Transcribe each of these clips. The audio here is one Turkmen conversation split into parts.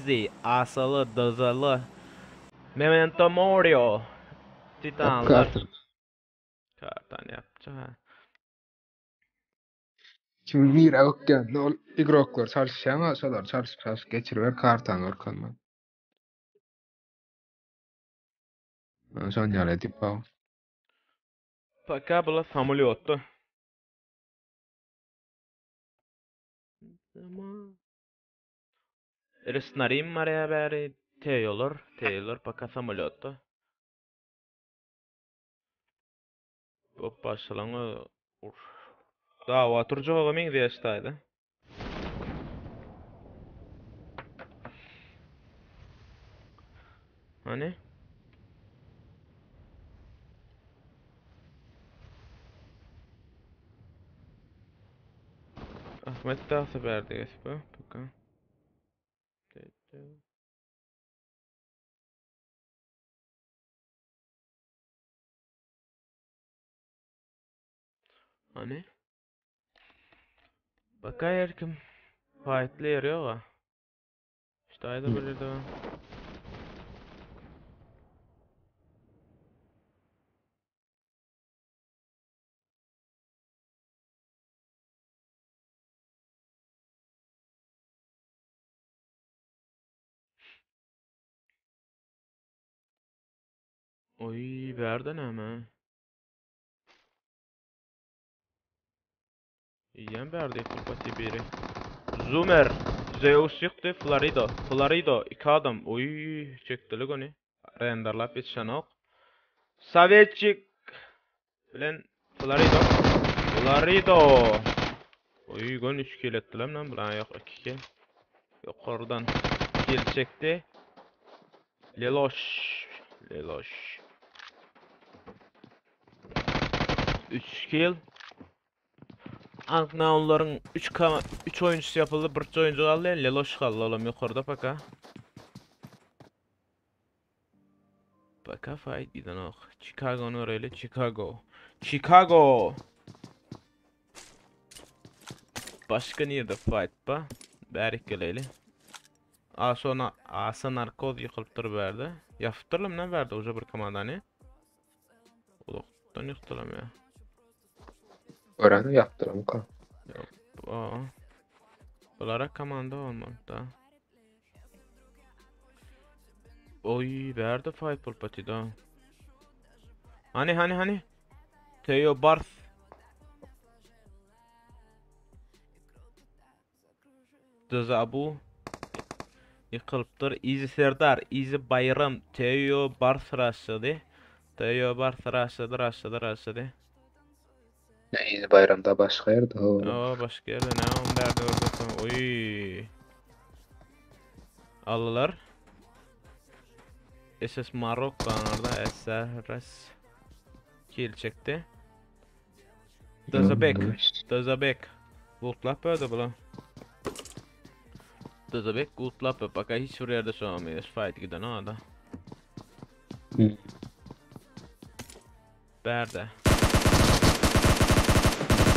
Easy, Asaly, Dyzaly. Memento Morio. Titanlar. Kartany. Kartany ýapjak ha. Kimi nirä ökýän ol igroklar çalyşýaň şolar çalyşyp çalyşyp geçiriber kartany görkezme. Şon ýaly edip bak. Paka bular samolýotda. Resnarim barýa bäri Teýolar, Teýolar paka samolýotda. Hop başlaň ur. Dawa turjaga meňzeýär ştaýda. Hani? Ahmet dağsa berdi gespe. Paka. Hani? Baka her kim fightly ýeri ýok-a. İşte aýda bir ýerde bar. Oý, bärde näme? Eýýäm bärde ýykylyp gaçýar biri. Zumer, Zeus ýykdy, Florido, Florido, iki adam. Oý, çekdilik ony. Renderlap ýetişenok. Sowetçik bilen Florido. Florido. Oý, gön 3 kill etdiler lan bular ýok 2 kill. Ýokardan kill çekdi. Leloş. Leloş. 3 kill. Anknaunlaryň 3 3 oýunçysy ýapyldy, bir oýunçy galdy, Leloş galdy olam ýokarda paka. Paka fight gidenok. Chicago göreli, Chicago. Chicago. Başga nirde fight ba? Bärik geleli. A şona Asa narkoz ýykylypdyr bärde. Ýapypdyrlar ne bärde uje bir komandany. Uzakdan ýykdylar ya. Göreni ýapdyramka. Ýok. Aa. Bulara komanda olmaly da. Oy, bärde fight bolup batyda. Hani hani hani? Teo Barth. Dyzabu ýykylypdyr. Easy Serdar, Easy Baýram, Teo Barth raşlady. Teo Barth raşlady, raşlady, raşlady. Ne Easy Baýram da başga ýerde ho. O başga ýerde ne on bärde gördük. Oý. Aldylar. SS Marokko anarda SRS kill çekdi. Dazabek. Dazabek. Lootlap öde bula. Dazabek lootlap baka hiç bir ýerde şoňa meňzeş fight giden ada. Hmm. Bärde.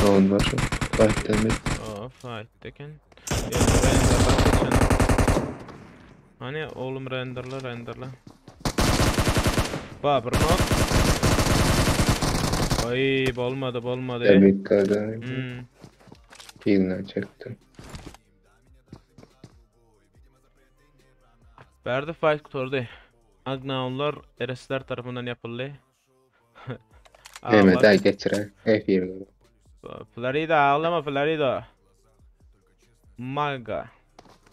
Onlar şu. Fight demek. O fight eken. Ýöne renderler geçen. Hani oğlum renderle renderle. Ba bir not. Ay bolmady bolmady. Tebrikler ederim. Hmm. Yine çektim. Bärde fight gutardy. Agnaunlar RS'ler tarapyndan ýapyldy. Mehmet Ağlar. ay geçiren. Efir. Florida ağlama Florida. Maga.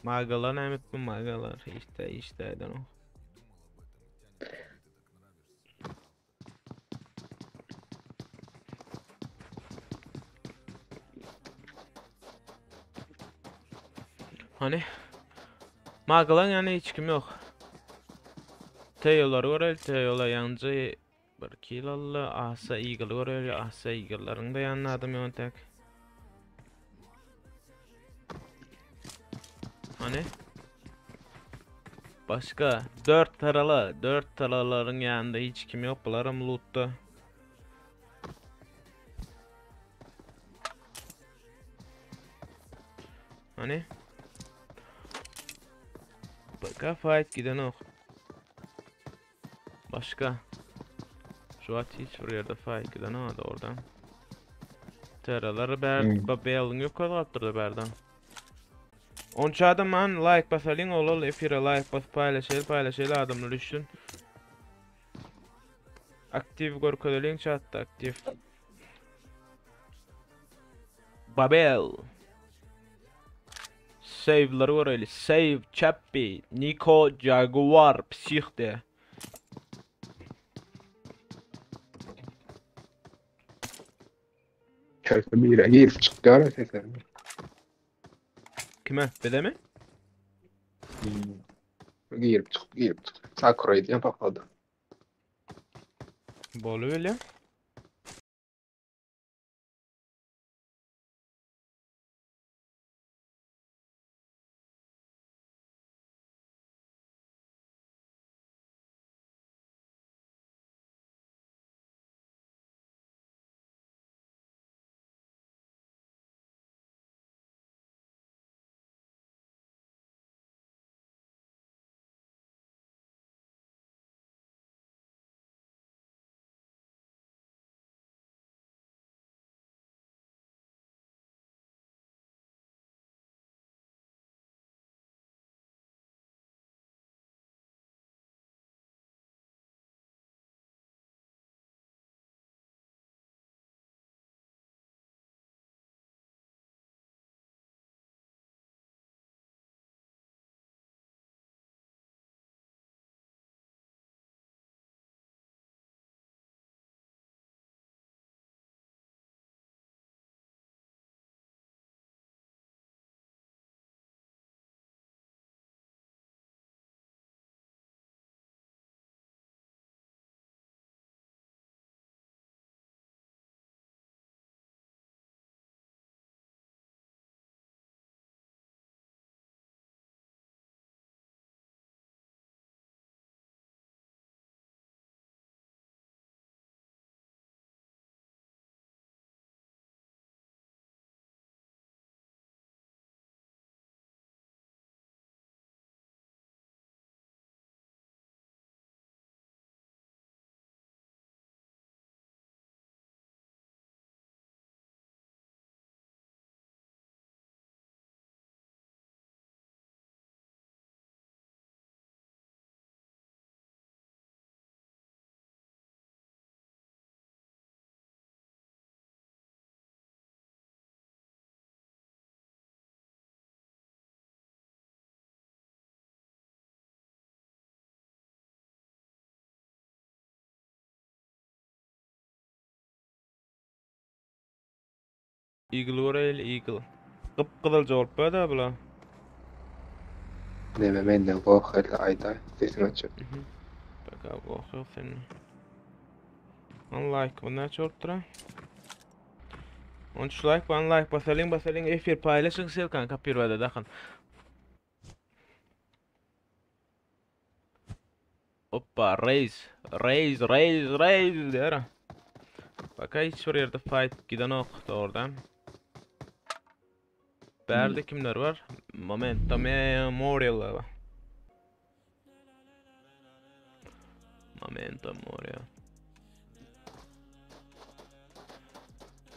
Magalar näme bu magalar? İşte işte I don't know. Hani Magalan yani hiç kim yok. Teyolar görel, Teyolar yancı bir kill aldy. Asa Eagle görel, Asa Eagle'laryň da ýanynda adam ýok tek. Hani Başga 4 taraly, 4 taralaryň ýanynda hiç kim ýok. Bularam lootda. Hani? Baka fight gidenok. Başka. Şu wagt hiç bir ýerde fight gidenok oradan. Teralar ber, hmm. Babel'in yok galypdyr berden. Onça adam man like basalyň olal efire like basyp paýlaşaýly paýlaşaýly adamlar düşsün. Aktiv görkezeliň çatda aktiv. Babel. Save'leri göreli. Save Chappy, Nico Jaguar, psih de. Çarpı bire girip çykýar sesler. Kime? Bize mi? Hmm. Girip çykyp girip çykyp. Sakura edýän paklady. Bolu öyle. Eagle orayla Eagle. Kıpkızıl cevap be de bula. Neme menden gorkayla ayda sesin açıp. Bak abi korkuyor senin. One like bu näçe bolupdyr ha? 13 like, one like basalyň basalyň efir paýlaşyň ssylkany kopirwada dakyn. Hoppa raise raise raise raise diýär. Baka hiç bir ýerde fight gidenok dogrudan. Bärde kimler var? Momento Memorial var. Momento Memorial.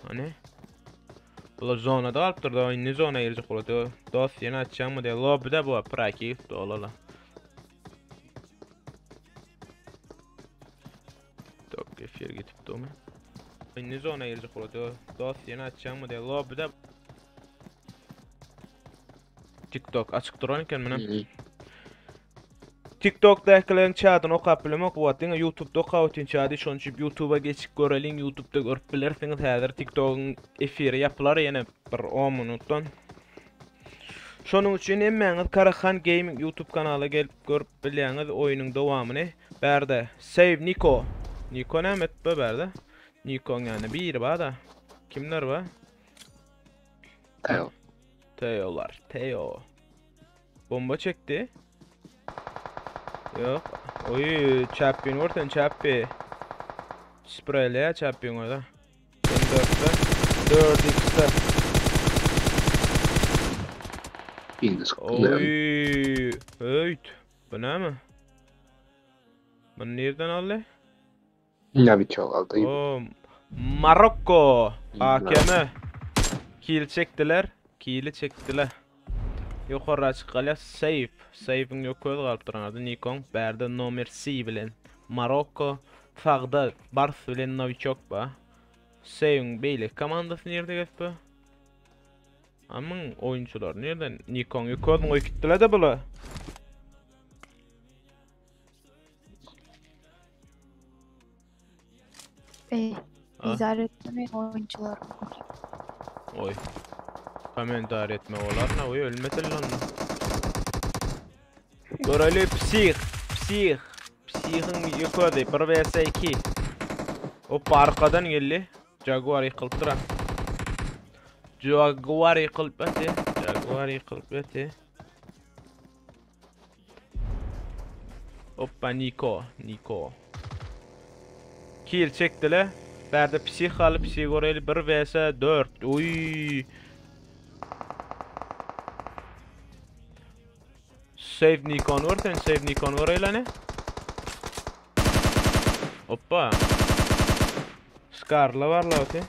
Hani? Bular zonada galypdyr da indi zona girjek bolady. Dost ýene açýaňmy diýe. Lobbyda bu praki dolala. Tok efir gitip durmy? Indi zona girjek bolady. Dost ýene açýaňmy diýe. Lobbyda TikTok açyk duran eken mena. TikTok'dakilerin çadyny okap bilemok bu wagt diňe YouTube'da okap otyryn çady şonuň üçin YouTube'a geçip göreliň YouTube'da görüp bilersiňiz häzir TikTok'yň efiri ýapylar ýene bir 10 minutdan. Şonuň üçin hemmäňiz Karahan Gaming YouTube kanala gelip görüp bilýäňiz oýnuň dowamyny. Bärde Save Niko. Niko näme etdi bärde? Nikoň ýany biri bar-da. Kimler bar? Teo. Teolar. Teo. Bomba çekdi. Yok. Oy, Chappin vur sen Chappi. Spreyle Chappin orada. 4'te. 4x'te. Indi Oy, öýt. Bu näme? Bunu nirden aldy? Novichok aldy. O Marokko AKM kill çekdiler. Kili çekdiler. Ýokarra çykalýar Save. Save'in ýok köz galyp duran ady Nikon. Bärde nomer C bilen Marokko. Sagda Bars bilen Novichok ba. Save'in beýleki komandasy nirde gezip? Amyň oýunçylar nirden? Nikon ýok közüň goýup gitdiler de bula. Ey, Ha? izah etmeyin oyuncular. Oy. Kommentar etme olar ne oy ölmedi lan. Göreli psih, psih. Psihin yukarı 1 vs 2. Hoppa arkadan geldi. Jaguar yıkılıp duran. Jaguar yıkılıp öte. Jaguar yıkılıp öte. Hoppa Niko, Niko. Kill çekdiler. Bärde psih alyp psih göreli 1 vs 4. Uy. Save Nikon vur sen save Nikon vur eýleni. Hoppa. Scarla var la öte.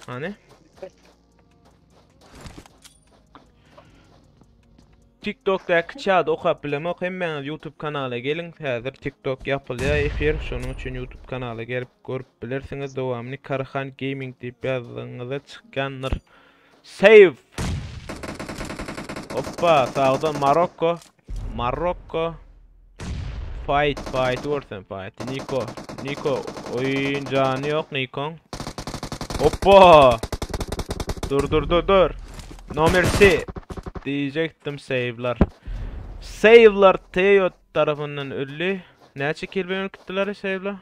Hani? TikTok'daki çağda okap bilemok. Hemmäňiz YouTube kanala geliň. Häzir TikTok ýapylýar efir. Şonuň üçin YouTube kanala gelip görüp bilersiňiz. Dowamyny Karahan Gaming diýip ýazdygyňyzda çykýandyr. Save. Hoppa, sagda Marokko. Marokko. Fight, fight görsen fight. Niko, Niko oýun jany ýok Nikon. Hoppa. Dur dur dur dur. No mercy. Diyecektim save'lar. Save'lar Teo tarafından öldü. Näçe kill bilen gittiler save'lar?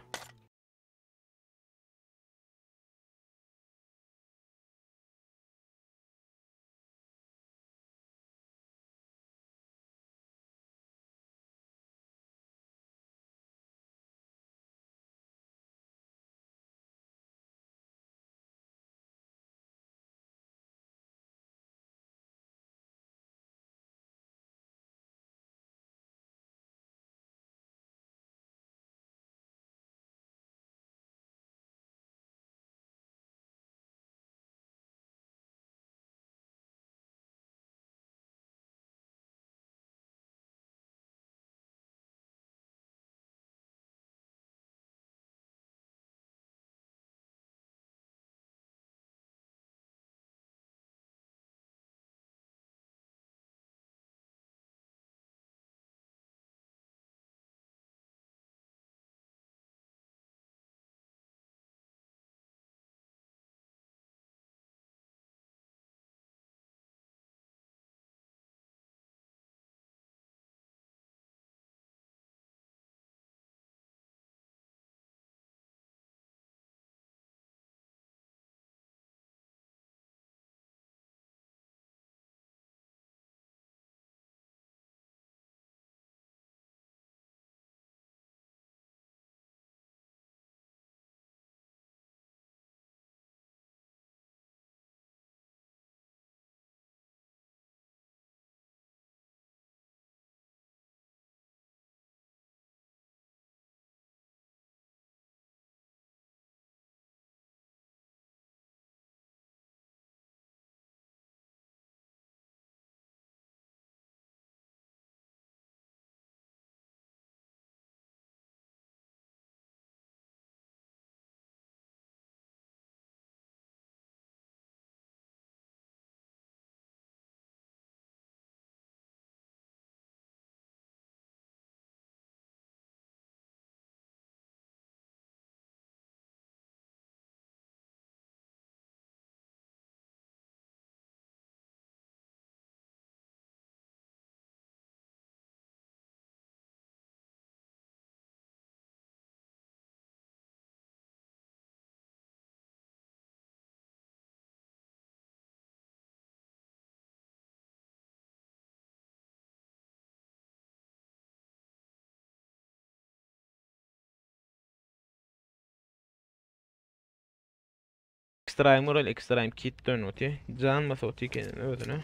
Extreme göreli, Extreme kit dön oty. Can basa oty kendine özüne.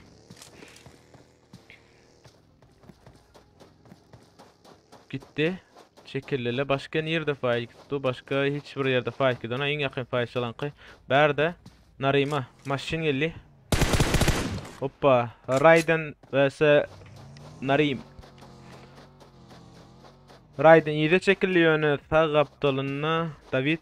Gitdi. Çekillile başka nirde fight gitdi? Başka hiç bir ýerde fight giden. Iň ýakyn fight şalanky. Bärde Narima maşyn geldi. Hoppa. Raiden vs Narim. Raiden ýere çekildi ýöne sag gapdalynda David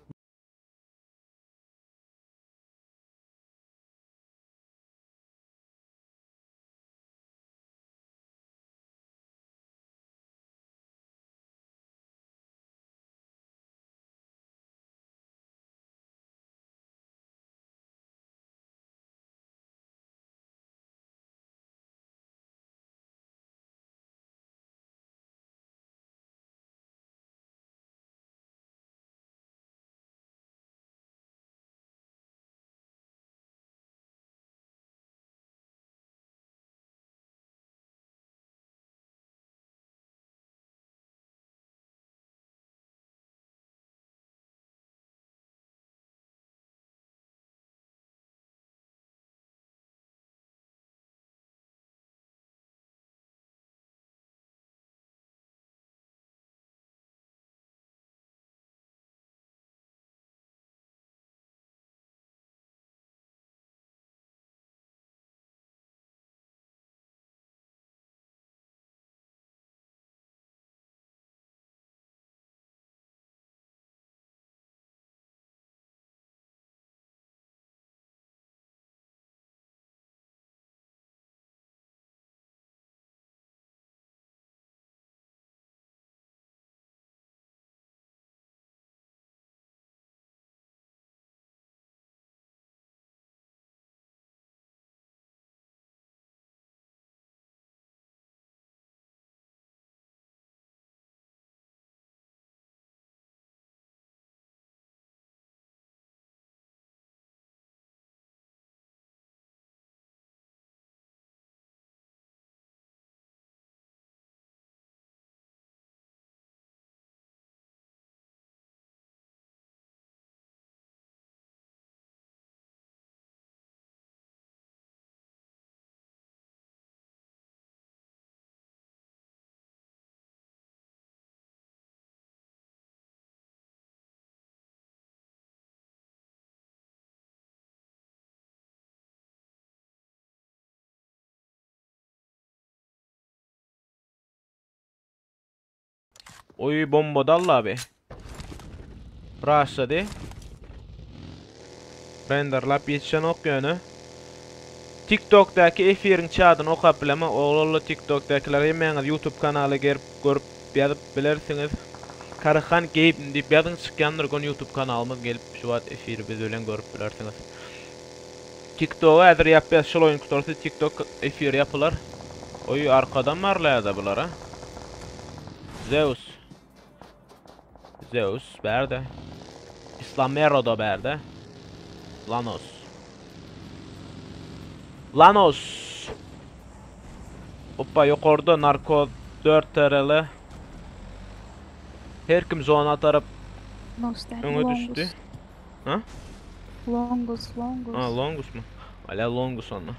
Oy bomba dalla abi. Rushlady. Renderlap ýetişenok ýöne. TikTok'daky efiriň çadyny okap bileme. Oglanlar TikTok'dakiler hemmäňiz YouTube kanaly gelip görüp ýazyp bilersiňiz. Karahan Game diýip ýazyň çykýandyr gon YouTube kanalymyz gelip şu wagt efiri biz bilen görüp bilersiňiz. TikTok'a häzir ýapýas şol oýun gutarsa TikTok efiri ýapylar. Oý arkadan barlaýar bular ha. Zeus. Zeus bärde. Islamero da bärde. Lanos. Lanos. Hoppa ýokarda narko 4 TRL. Her kim zona tarap Nostal. öňe düşdi. Ha? Longus, Longus. Ha Longus mu? Ala Longus onda.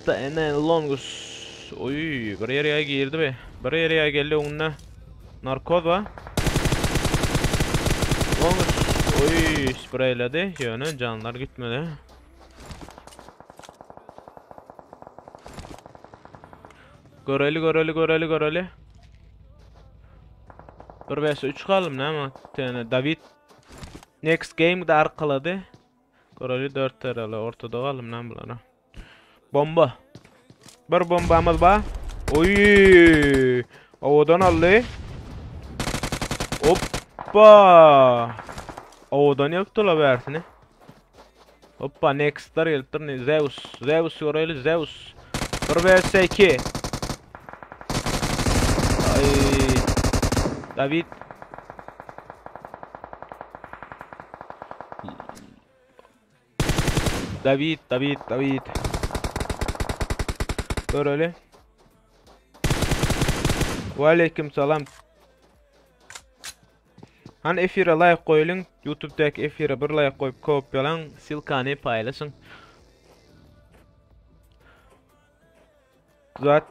Da ene Longus. Oy bir ýere girdi be. Bir ýere geldi oňuna. Narkoz var. Longus. Oy spreyledi. Ýöne canlar gitmedi. Göreli göreli göreli göreli. 1 vs 3 kaldım ne ama David Next game de arkalady. Göreli 4 TRL ortada kaldım lan bulara. Bomba. Bir bombamız var. Oy! Owadan aldy. Hoppa! Owadan ýokdy bersini. Hoppa nextlar gelipdir. Zeus. Zeus göreli Zeus. 1 vs 2. Ay. David. David, David, David. Göreli. Ve aleyküm selam. Hany efire laýk goýulyň. Youtube-däki efire bir laýk goýup kopýalaň, ssylkany paýlaşyň. Zat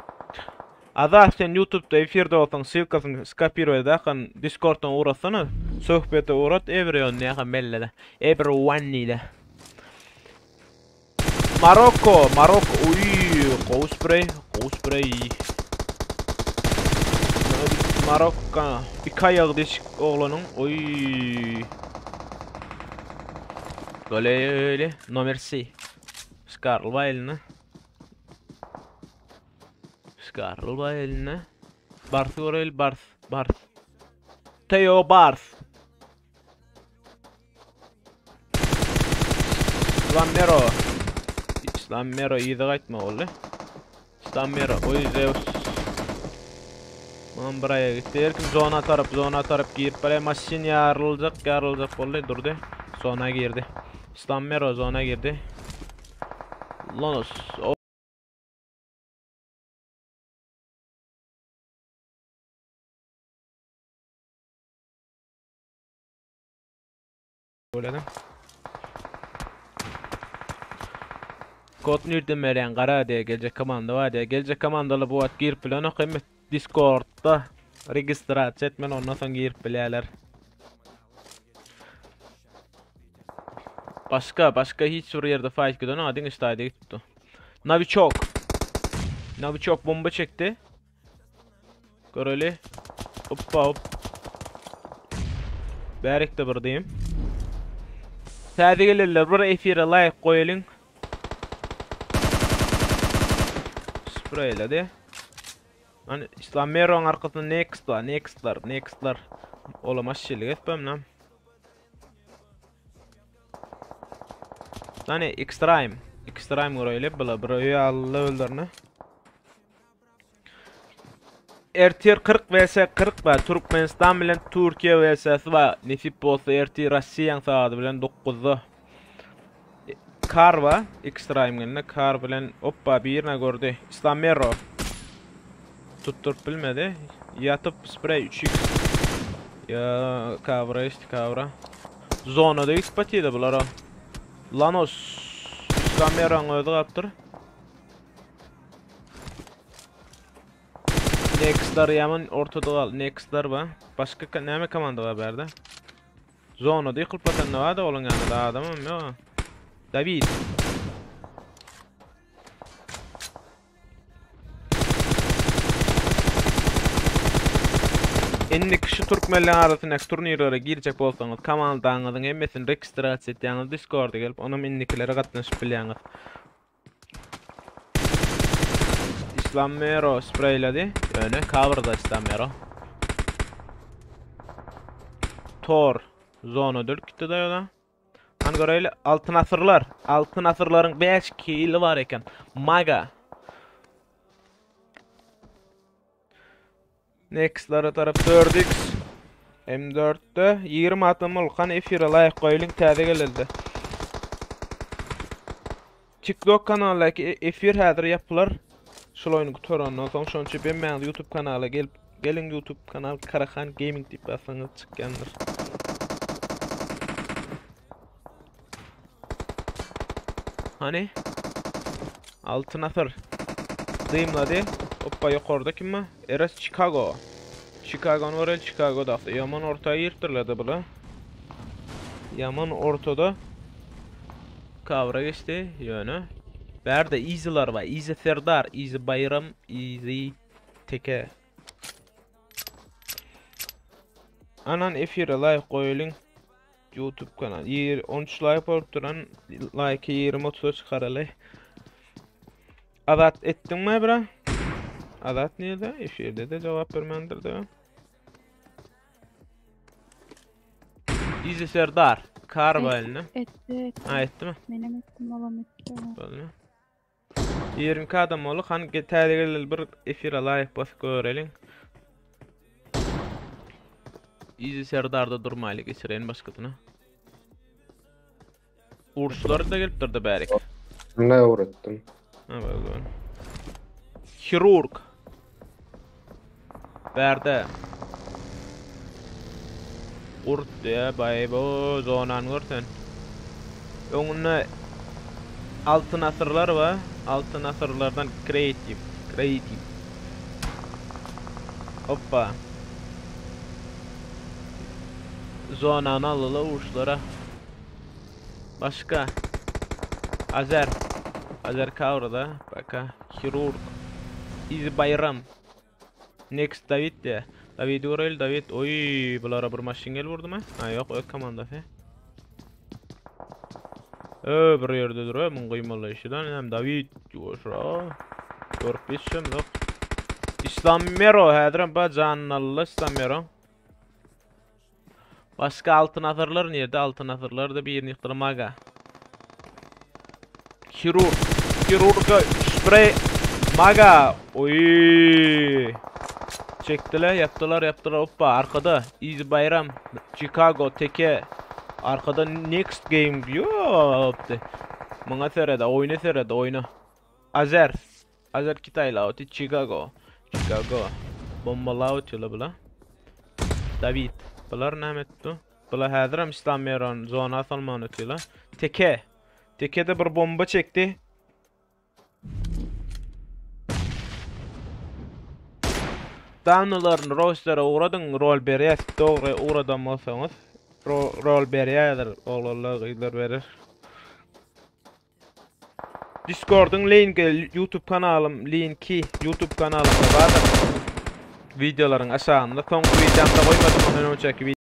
Azat sen Youtube-da efirde bolsaň ssylkasyny skopirowat edakan Discord-dan ugratsana. Söhbete ugrat everyone näha mellede. Everyone diýde. Marokko, Marokko, uy, gowy sprey, gowy sprey. Marokko, iki aýagy deşik oglanyň, oý. Goleli, nomer C. Skarl bar elinde. Skarl bar elinde. Bars göreli, Bars, Bars. Teo Bars. Islam Mero. Islam Mero yza gaýtma boldy. Islam Mero, oý Zeus. Mam bir aýa gitdi. Her kim zona tarap, zona tarap girip barýar. Maşyn ýaryljak, ýaryljak boldy, durdy. Zona girdi. Islam Mero zona girdi. Lonos. Ölelim. Kod nirden berýän gara diýe geljek komanda bar diýe. Geljek komandalar bu wagt girip bilenok hemme Discordda registrasiýa etmeli ondan soň girip bilýärler. Başga başga hiç bir ýerde fight gidenok diňe staýda gitdi. Novichok. Novichok bomba çekdi. Göreli. Hoppa hop. Bärikde bir diýim. Täze gelenler bir efire like goýalyň. Spreýledi. Hani İslam Meroň arkasynda next var, nextlar, nextlar. Ola maşşylyk etmem lan. Hani extreme, extreme göreýli bula bir öýe aldy öldürne. Ertir 40 vs 40 bar. Türkmenistan bilen Türkiýe vs-si bar. Nesip bolsa ertir Rossiýaň sagady bilen 9-da. Kar bar. Extreme gelende kar bilen oppa birine gördü. Islamero. Tutturup bilmedi. Ýatyp sprey 3x. Ya kavra işte kavra. Zonada gitip batýdy bulara. Lanos. Islameroň özi galypdyr. Nextlar ýaman ortada gal. Nextlar bar. Başga näme komanda bar bärde? Zonada ýykylyp batan bar da olaň ýanynda adamam ýok. David. Indi kişi türkmenleň arasyndaky turnirlere girjek bolsaňyz, komandaňyzyň hemmesini registrasiýa etýäňiz Discorda gelip, onam indikilere gatnaşyp bilýäňiz. İslam Mero spreyledi. Öne cover'da İslam Mero. Thor zona dölüp gitti da yola. Hani göreyle altın asırlar. Altın asırların 5 kili var eken. Maga. Next'lara tarap 4x. M4'de 20 adam ol. Kan efire laýyk goýulyň täze gelildi. TikTok kanaldaky e- efir häzir ýapylar. Şul oýny gutarandan soň şonuň üçin hemmäňiz YouTube kanala gelip geliň YouTube kanal Karahan Gaming diýip bassaňyz çykýandyr. Hani? Altyn asyr. Dymlady. Hoppa ýokarda kim bar? Eres Chicago. Chicago'ny göreli Chicago'da. Ýaman orta giripdirler-de bular. Ýaman ortada. Kawra geçdi ýöne. Bärde Easy'lar bar. Easy Serdar, Easy Baýram, Easy Teke. Anan efire like goýalyň. YouTube kanal. 13 like bolup duran like 20-30 çykaraly. Azat etdiňmi bira? Azat nirde? Efirde de jogap bermändir de. Easy Serdar. Kar bar eline. Etdi, etdi. Ha etdi mi? Menem etdim, olam etdi. Boldy. 22 adam boldy. Hany täze geleli bir efire laýyk basyp göreliň. Easy Serdarda durmaýly geçireýin başgasyna. Uruşlar da gelip durdy bärik. Ne öwretdim? Ha boldy. Hirurg. Bärde. Gurt diýä, baý bo, zonany gör sen. Öňünde Altyn asyrlar we Altyn asyrlardan Creative, Creative. Hoppa. Zonany aldylar uruşlara. Başga. Azer. Azer Kavrada. Baka. Hirurg. Izi Bayram. Next David diýä. David göreli David. Oy, bulara bir maşyn gelip vurdu mu? Ha yok, öz komandasy. Ö bir ýerde dur, muň gyýmaly işi-de, näme David ýoşra. Görüp geçsem yok. İslam Mero häzirem ba janyny İslam Mero. Başga altyn asyrlar nirde? Altyn asyrlarda birini ýykdylar maga. Hirurg. Hirurga sprey maga. Oy. Çekdiler, yaptılar, yaptılar. Hoppa arkada Easy Bayram, Chicago, Teke. Arkada Next Game ýokdy. Muňa serede, oýna serede, oýna. Azer. Azer Kitayla, oti Chicago. Chicago. Bombala otýarlar bular. David. Bular näme etdi? Bular häzirem İslam Meron zona salman ötýärler. Teke. Teke de bir bomba çekdi. Danlaryny rostere ugradyň, rol berýär. Dogry ugradan bolsaňyz, ro rol berýärdir. Oglanlar, gyzlar berer. Discord'un linki YouTube kanalym linki YouTube kanalymda bardyr. Videolaryň aşagynda soňky videomda goýmadym, ondan öňçeki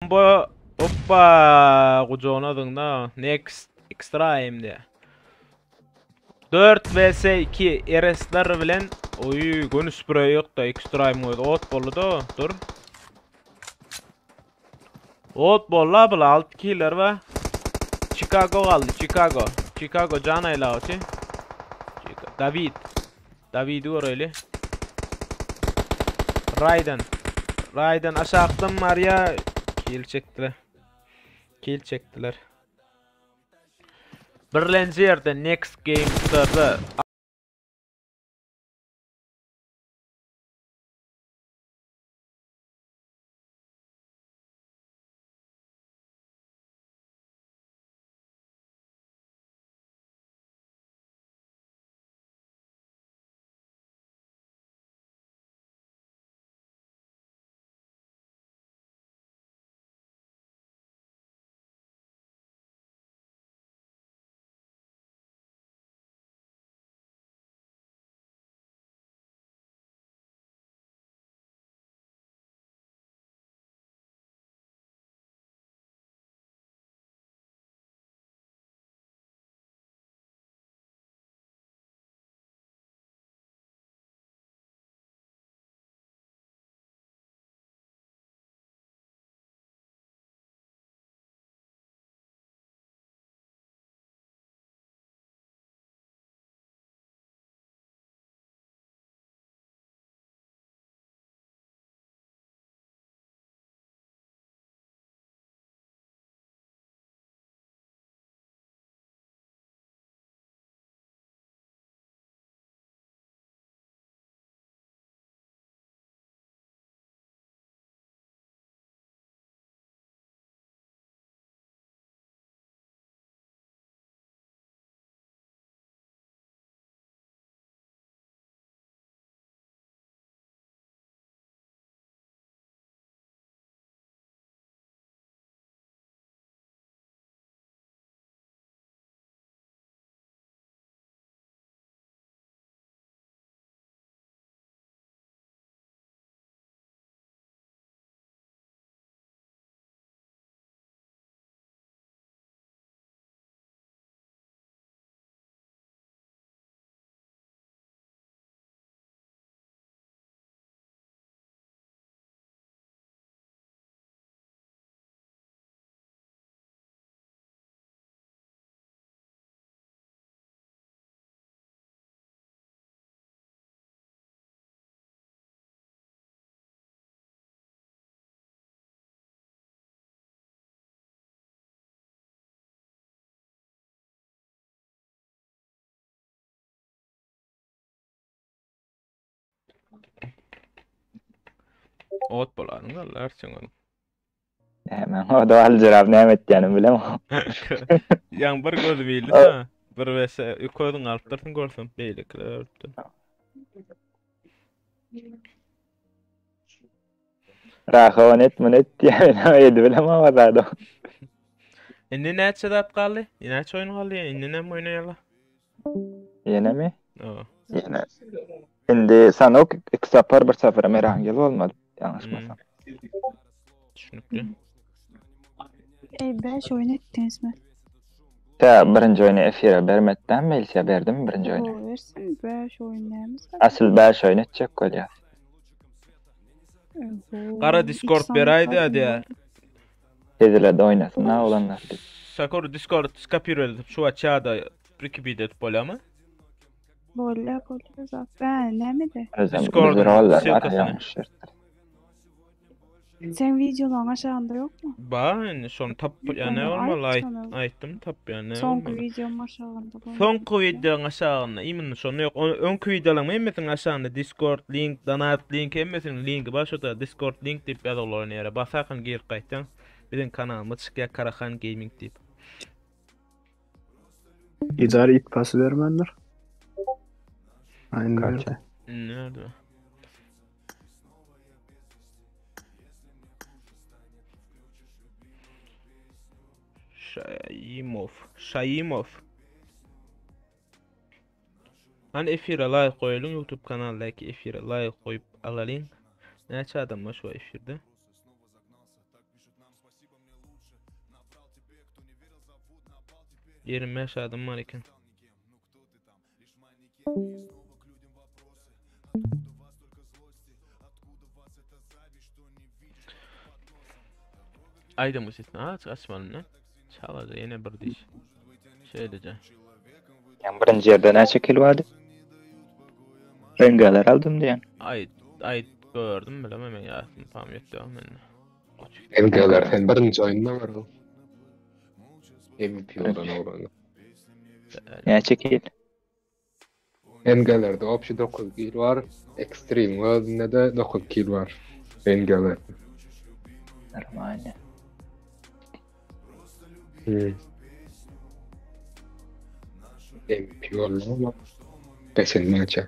Bomba hoppa kucağına da next extra diye. 4 vs 2 RS'ler bilen oy gönü sprey yok da extra goýdy. Ot boldy da dur. Ot bolla bula 6 killer var. Chicago galdy Chicago. Chicago can aýla David. David öyle. Raiden. Raiden aşakdan Maria kill çektiler. Kill çektiler. Birlenji ýerde Next Games'da Ot bolaryň Allah arçyn onuň. Näme, o da aljyrap näme etýänim bilemok. Ýaň bir gözü bildi ha. Bir vs gözüň alypdyrsyň görsem beýlekiler ölüpdir. Rahawan et muny et diýýär, men edi bilemok o zady. Indi näçe zat galdy? Näçe oýun galdy? Indi näme oýnaýarlar? Ýene mi? Ýa. Ýene. Indi Sanok iki sapar bir sapar Erangel bolmaly, ýalňyşmasam. Düşünikli. Ey 5 oyun ettiniz mi? Tä birinji oýny efire bermekden belki berdim birinji oýny. O versin 5 oyun näme zaten? Asyl 5 oýun etjek bolýar. Oho, Gara iki Discord sany beräýdi zaten diýä. var. Hezilede oýnasyn ha oglanlar diýip. Sakor Discord skopir edip şu açada prikibit edip bolýarmy? Bolýa bolýa zaten. Näme de? Özem Discord'un bir roller var ssylkasyny. ýalňyş ýerdir. Sen videolaryň aşağında yok mu? Ba, indi şony tap ýa ne Onu bolmaly aýt aýt, şonu. aýtdym tap ýa ne Soňky bolmaly. videom aşağında bolmaly. Soňky videoň aşagynda imенно şony ýok. Onu öňki videolaryň hemmesiniň aşagynda Discord link, donat link hemmesiniň linki bar şurada Discord link diýip ýazylgy bolan ýere basarkan girip gaýtsaň biziň kanalymyz çykýar Karahan Gaming diýip. Idare it pasy bermändir. Ha indi Kaç? berdi. Nerede? Şaimov. Şaimov. Hani efire like goýalyň YouTube kanaldaky efire like goýup alalyň. Näçe adam var şu efirde? 25 adam var eken. Aýdym sesini aç açmaly ne? Çalaja ýene bir diş. Şeýleje. Ýa birinji ýerde näçe kill bardy? Rengalar aldym diýen. Aý aý gördüm bilemem men ýasym pamyt ýok mende. NG'ler sen birinji oýunda var o. MVP olan oğlanı. Näçe kill? NG'lerde общий 9 kill var. Extreme özünde de 9 kill var. NG'lerde. Normalny. Hmm. MVP oldu ama geçen maça.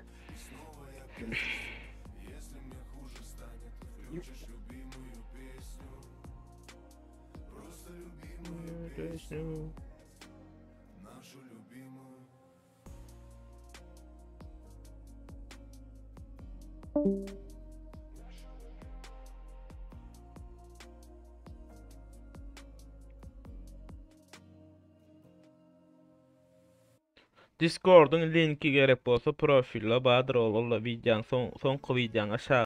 Discord'un linki gerek bolsa profille bardyr ol ol videoň son soňky videoň aşağı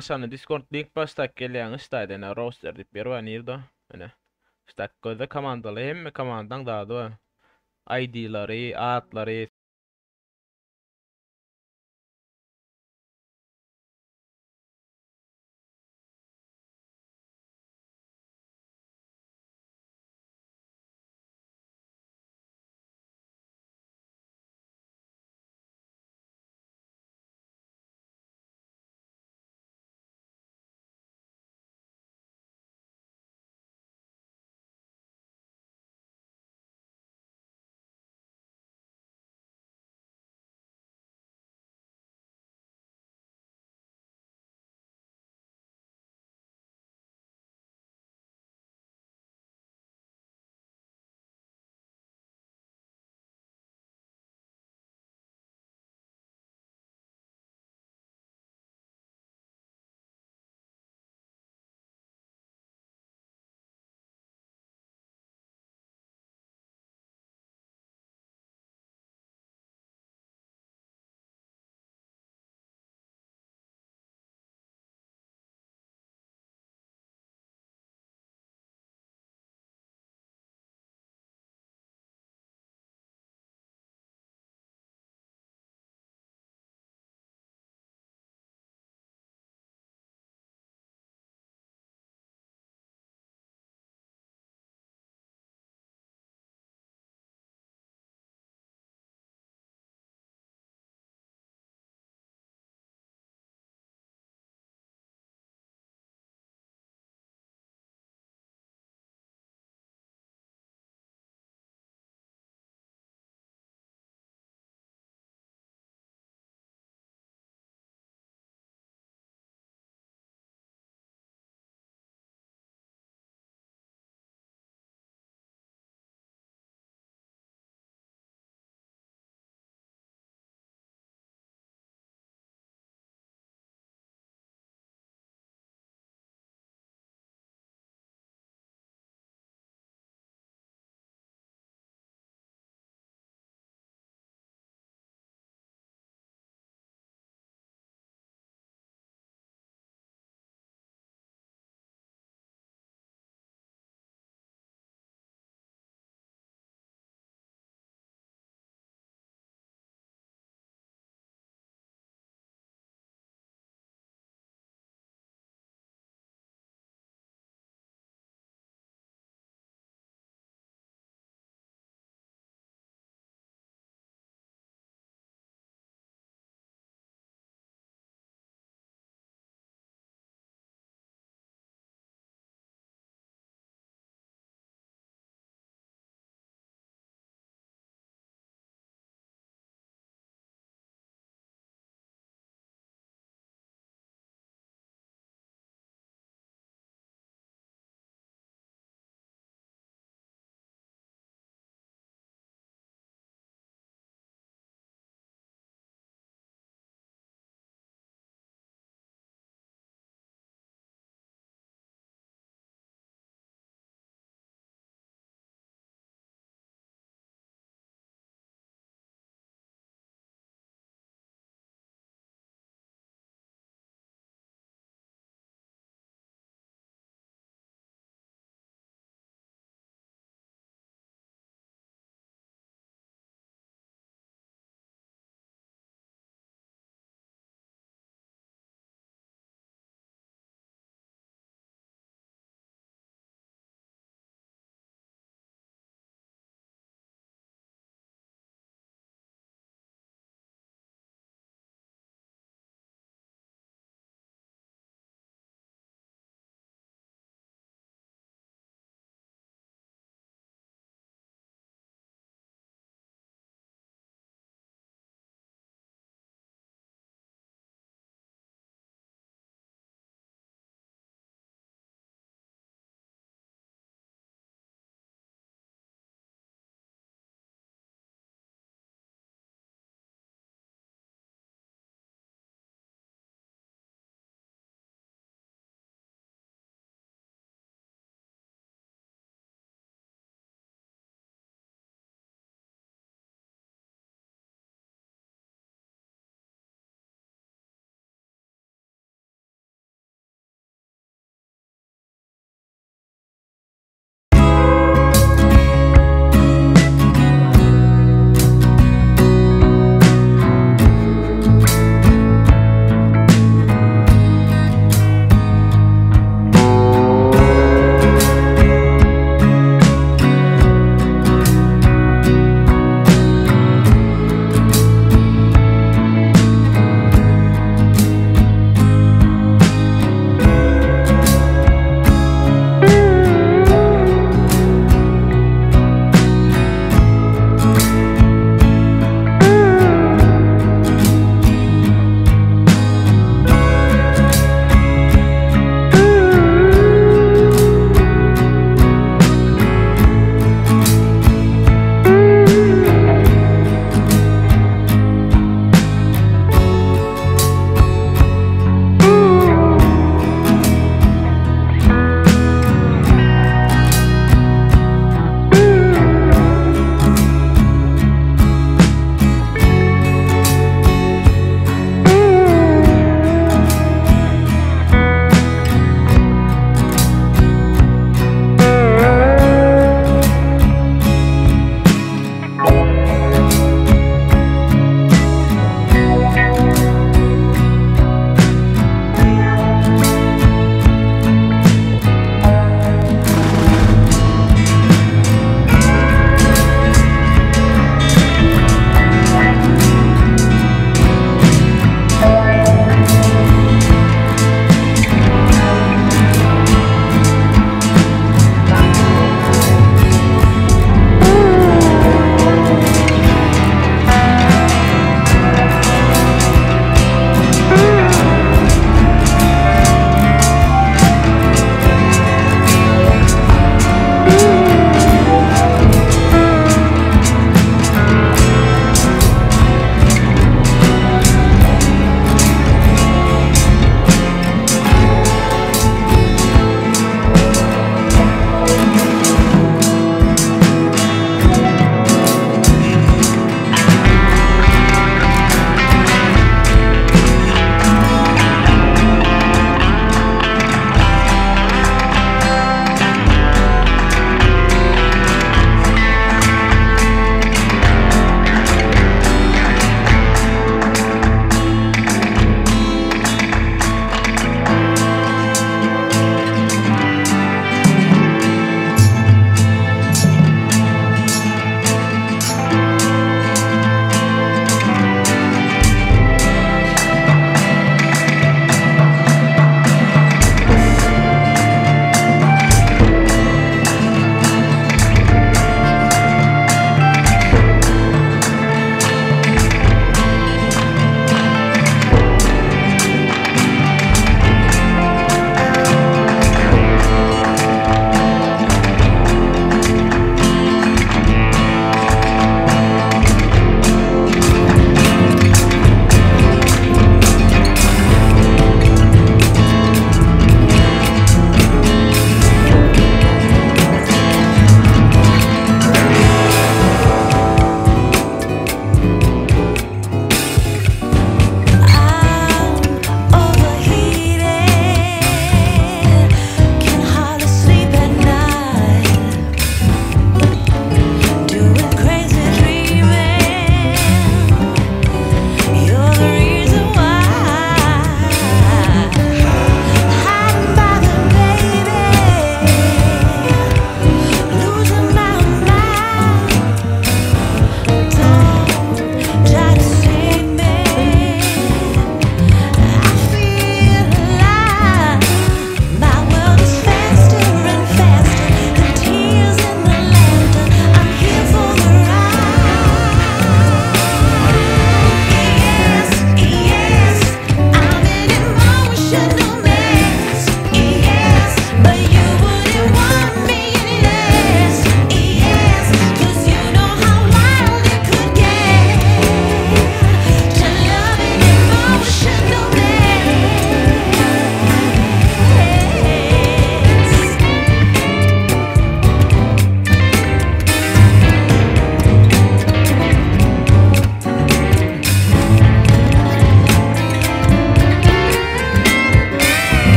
Aşağına Discord link başdak gelýän iştaýda ene roster diýip ýer bar nirde? Ene. Ştak gözde komandaly hemme komandaň zady bar. ID-lary, atlary,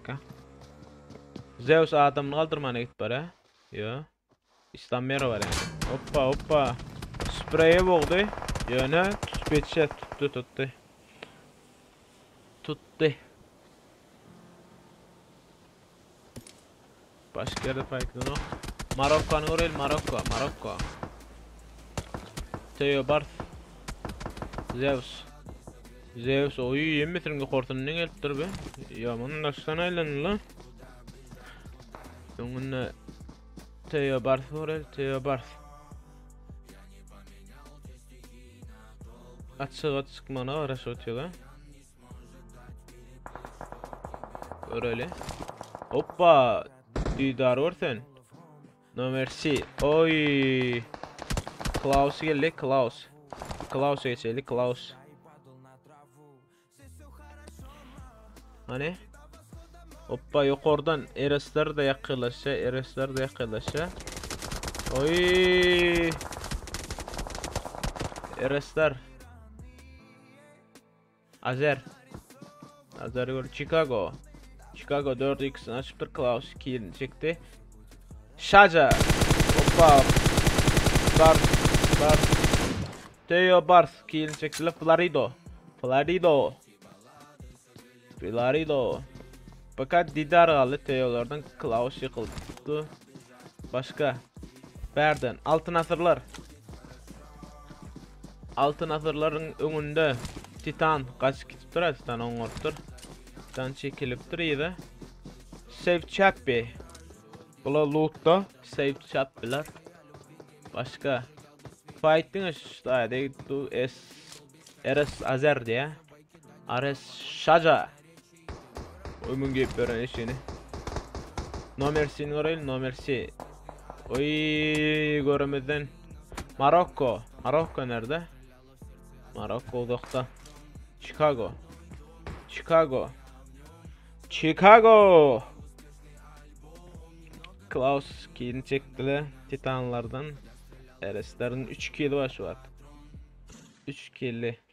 Baka. Zeus adamyny galdyrmana gidip barýa. Ýo. Islam Mero bar ýa. Hoppa hoppa. Spreýe bogdy. Ýöne tutup ýetişer. Tutdy tutdy. Tutdy. Başga ýerde paýtlanok. Marokkony göreli Marokko, Marokko. Teo Bars. Zeus. Zeus oý hemmesiniň ýokarsyndan gelipdir be. Ýaman daşdan aýlandy la. Öňünde Teo Bars göreli, Teo Bars. Açyga çykmagyna garaşyp otyr Göreli. Hoppa! Didar gör sen. No mercy. Oy. Klaus geldi, Klaus. Klaus geçeli, Klaus. Hani? Hoppa ýokardan Eresler de ýakynlaşýar, Eresler de ýakynlaşýar. Oy! Eresler. Azer. Azer gör Chicago. Chicago 4x-ni açypdyr. Klaus 2-ni çekdi. Şaja. Hoppa. Bars. Bars. Teo Bars 2-ni çekdiler. Florido. Florido. Florido. Fakat Didar galdy Teolardan. Klaus ýykyldy. Başga. Bärden. Altyn asyrlar. Altyn asyrlaryň öňünde Titan gaçyp gitipdir, Titan oňarypdyr. Titan çekilipdir yza. Save Chappy. Bula lootda Save Chappylar. Başga. Fighting şu du S RS Azer diýä. Ares Şaja. Ömün giyip beren eşeğini. No mercy'ni görelim, no mercy. Oy göremezden. Marokko. Marokko nerede? Marokko uzakta. Chicago. Chicago. Chicago. Klaus kilini çekdiler Titanlardan. RS'lerin 3 kili var şu wagt. 3 kili.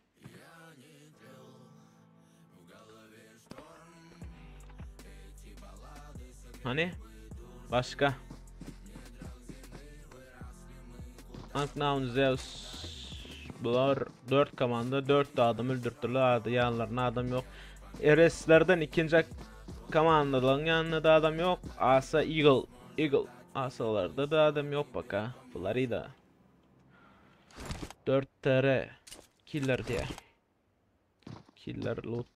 Hani? Başka? Unknown Zeus Bular 4 komanda 4 de adam öldürttüler. Adı yanlarına adam yok. RS'lerden ikinci komandaların yanında da adam yok. Asa Eagle Eagle Asalarda da adam yok bak ha. Florida 4 TR Killer diye. Killer loot.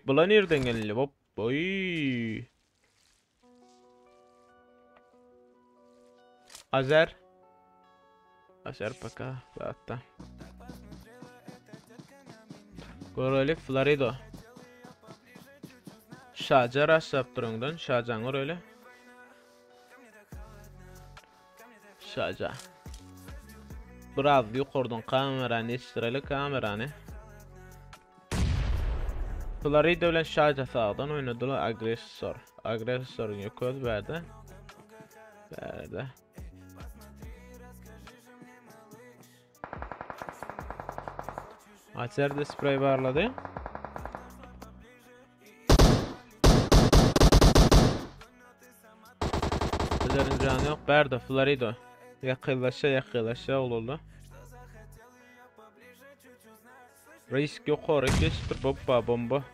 Bula nirden geldi? Hop. Oy. Azer. Azer paka. Hatta. Göreli Florido. Şaja rastlap duruňdan. Şajaň göreli. Şaja. Biraz ýokardan kamerany ýetişdireli kamerany. Florida bilen Şaja sagdan oýnadylar agressor. Agressoryň ýoköz bärde. Bärde. Azer de sprey barlady. Azer'in canı yok. Bärde Florida. Yakınlaşa yakınlaşa olurdu. Risk ýokary geçipdir bopba bomba.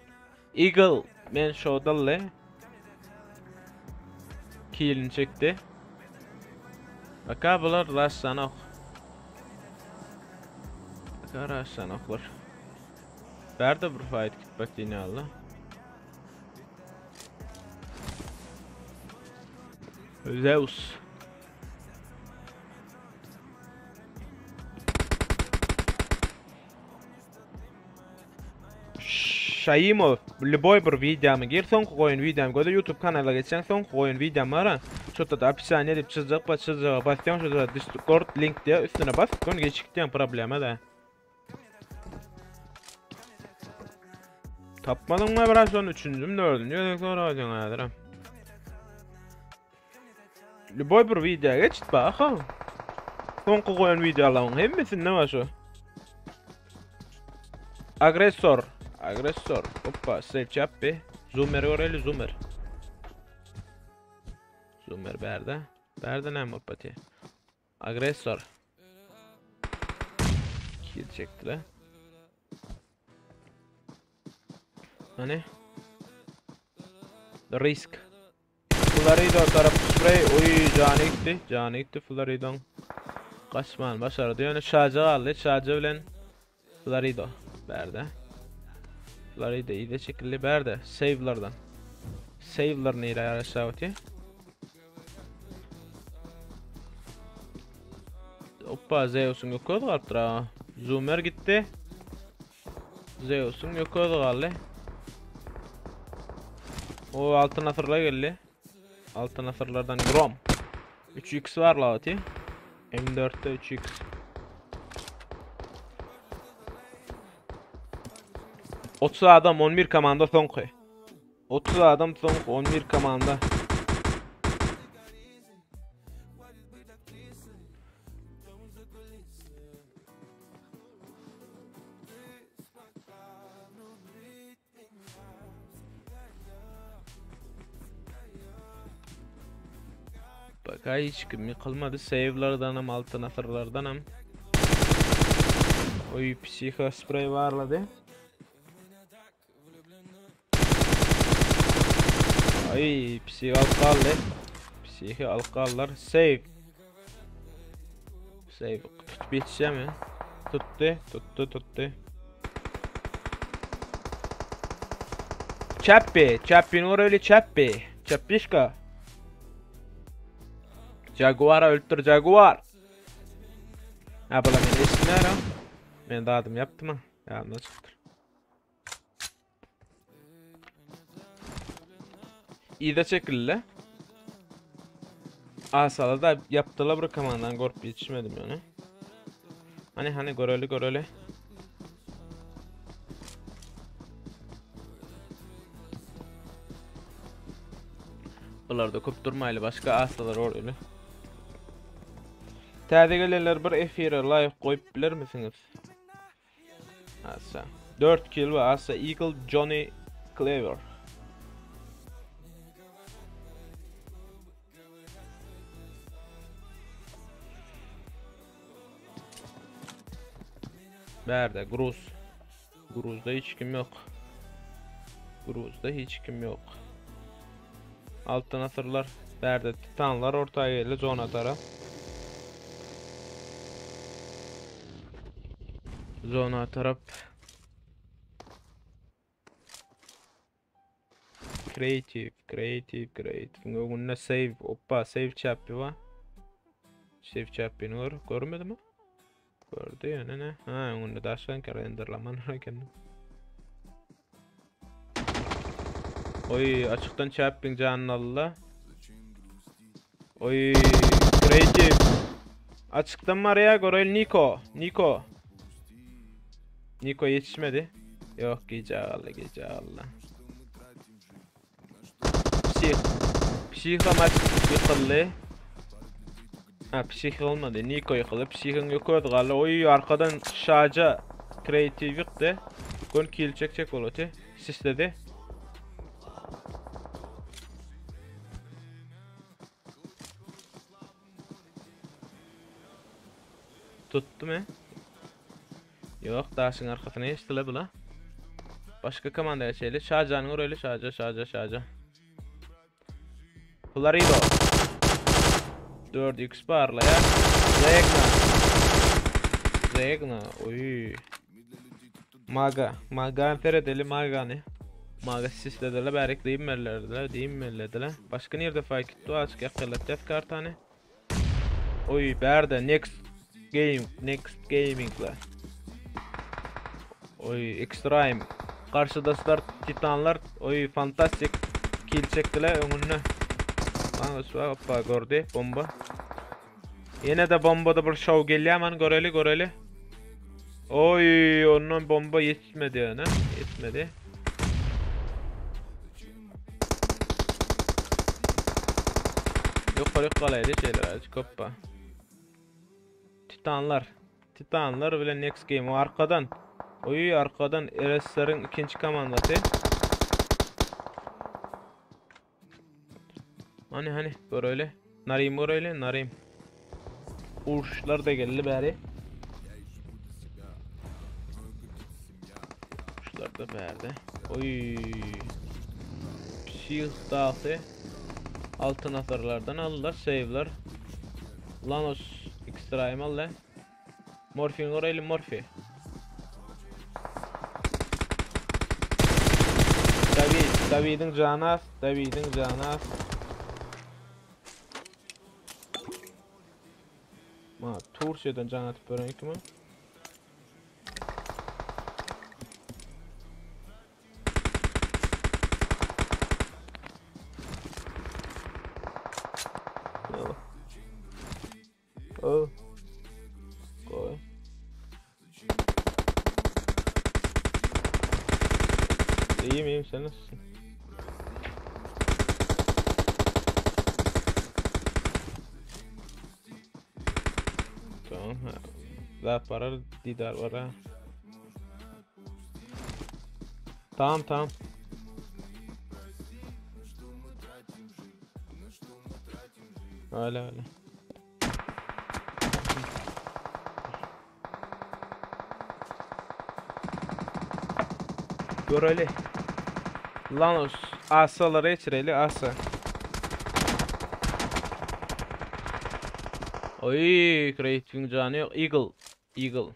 Eagle men şodally. Kilini çekdi. Baka bular rastlanok. Baka rastlanoklar. Bärde bir fight gitmek diýne aldy. Zeus. Şaýymow, lýuboý bir wideomy gir, soňky goýan wideomy göze YouTube kanala geçseň soňky goýan wideom bar-a. Şo-da opisaniýa diýip çyzjak bar, çyzjaga basýaň, şo-da Discord link diýýär, üstüne bas, göni geçip gitýäň, problema däl. Tapmadyňmy biraz şony üçünjimi, dördünji gezek soraýaň häzirem. Lüboý bir wideo geç bak ha. Soňky goýan wideolaryň hemmesinde bar şu. Agressor, agressor. Hoppa, save çapby. Zoomer göreli, zoomer. Zoomer bärde. Bärde näme bolup batyr? Agressor. Kill çekdiler. Hani? Risk. Florido tarap sprey. Oy jany gitdi. Jany gitdi Floridoň. Gaçman başardy. Ýöne Şaja galdy. Şaja bilen Florido bärde. Florido ýa çekildi bärde. Save'lardan. Save'lar nirä ýaraşýar oty? Hoppa Zeus'un ýok özi galypdyr ha. Zoomer gitdi. Zeus'un ýok özi galdy. O altyn asyrlar geldi. Altyn asyrlardan Grom. 3x var la oti. M4'te 3x. 30 adam 11 komanda soňky. 30 adam soňky 11 komanda. Bak hiç kim ýykylmady. Save'lardanam, altyn asyrlardanam. Oy psixo sprey barlady. Ay psixo alyp galdy. Psixo alyp galdylar. Save. Save tutup ýetişemi? Tutdy, tutdy, tutdy. Çappi, Çappini öyle Çappi. Çappişka. Jaguara öldür Jaguar. Ha bula men eşitmärin. Men dadym ýapdymy? Ýadymdan çykypdyr. Yza çekildi. Asala da yaptılar bir komandan görüp yetişmedim yani. Hani hani göreli göreli. Bular da köp durmaýly başga asalar orayly. Täze gelenler bir efire like goýup bilermisiňiz? Asa. 4 kill we Asa Eagle Johnny Clever. Bärde Gruz. Gruzda hiç kim yok. Gruzda hiç kim yok. Altın asırlar. Bärde Titanlar ortaya geldi zona taraf. Zona taraf. Creative, Creative, Creative. Öňünde save, oppa, save çäpbi bar. Save çäpbini gör, görmedimi? Gördü ýöne ne? Ha, öňünde daşlan renderlaman eken. Oy, açykdan çäpbiň janyny aldy. Oy, Creative. Açykdan bar ya, görel Niko. Niko. Niko ýetişmedi. Ýok, gijä galdy, gijä galdy. Psih. Psih hem açyk ýykyldy. Ha, psih olmady. Niko ýykyldy. Psihiň ýok özi galdy. Oý, arkadan Şaja Creative ýykdy. Gön kill çekjek boldy. Sisledi. Tutdy my? Ýok, daşyň arkasyna geçdiler bular. Başga komanda geçeli. Şajany göreli, Şaja, Şaja, Şaja. Florido. 4x barlaýar. Zegna. Zegna. Oý. Maga. Maga seredeli Magany. Maga sislediler bärik diýmeliler, diýmelidiler. Başga nirde fight gitdi? Açyk ýakynlatýas kartany. Oý, bärde next game, next gaming la. Oý, extreme. Garşydaşlar titanlar, oý, fantastik kill çekdiler öňünde. Bana hoppa gördü bomba. Ýene de bombada bir şow gelýär man göreli göreli. Oý, ondan bomba ýetmedi ýöne, ýetmedi. Ýokary galaýdy şeýle azıcık hoppa. Titanlar. Titanlar bilen Next Game o arkadan. Oý arkadan RS'leriň ikinji komandasy. Hani hani göreli. Narim göreli Narim. Uruşlar da geldi bäri. Uruşlar da bärde. Oy. Psih dahy. Altın asyrlardan aldylar. Save'ler. Lanos Extreme aldy. Morfin göreli Morfi. David, David'in canı az, David'in canı az. Ma Tursiyadan can atyp beren kimi? Oh. Goý. İyiyim iyiyim sen nasılsın? Tamam ha. Zat var didar var ha. Tamam tamam. Öyle öyle. Göreli. Lanos asalara geçireli asa. Oy, Creative'in canı yok. Eagle. Eagle.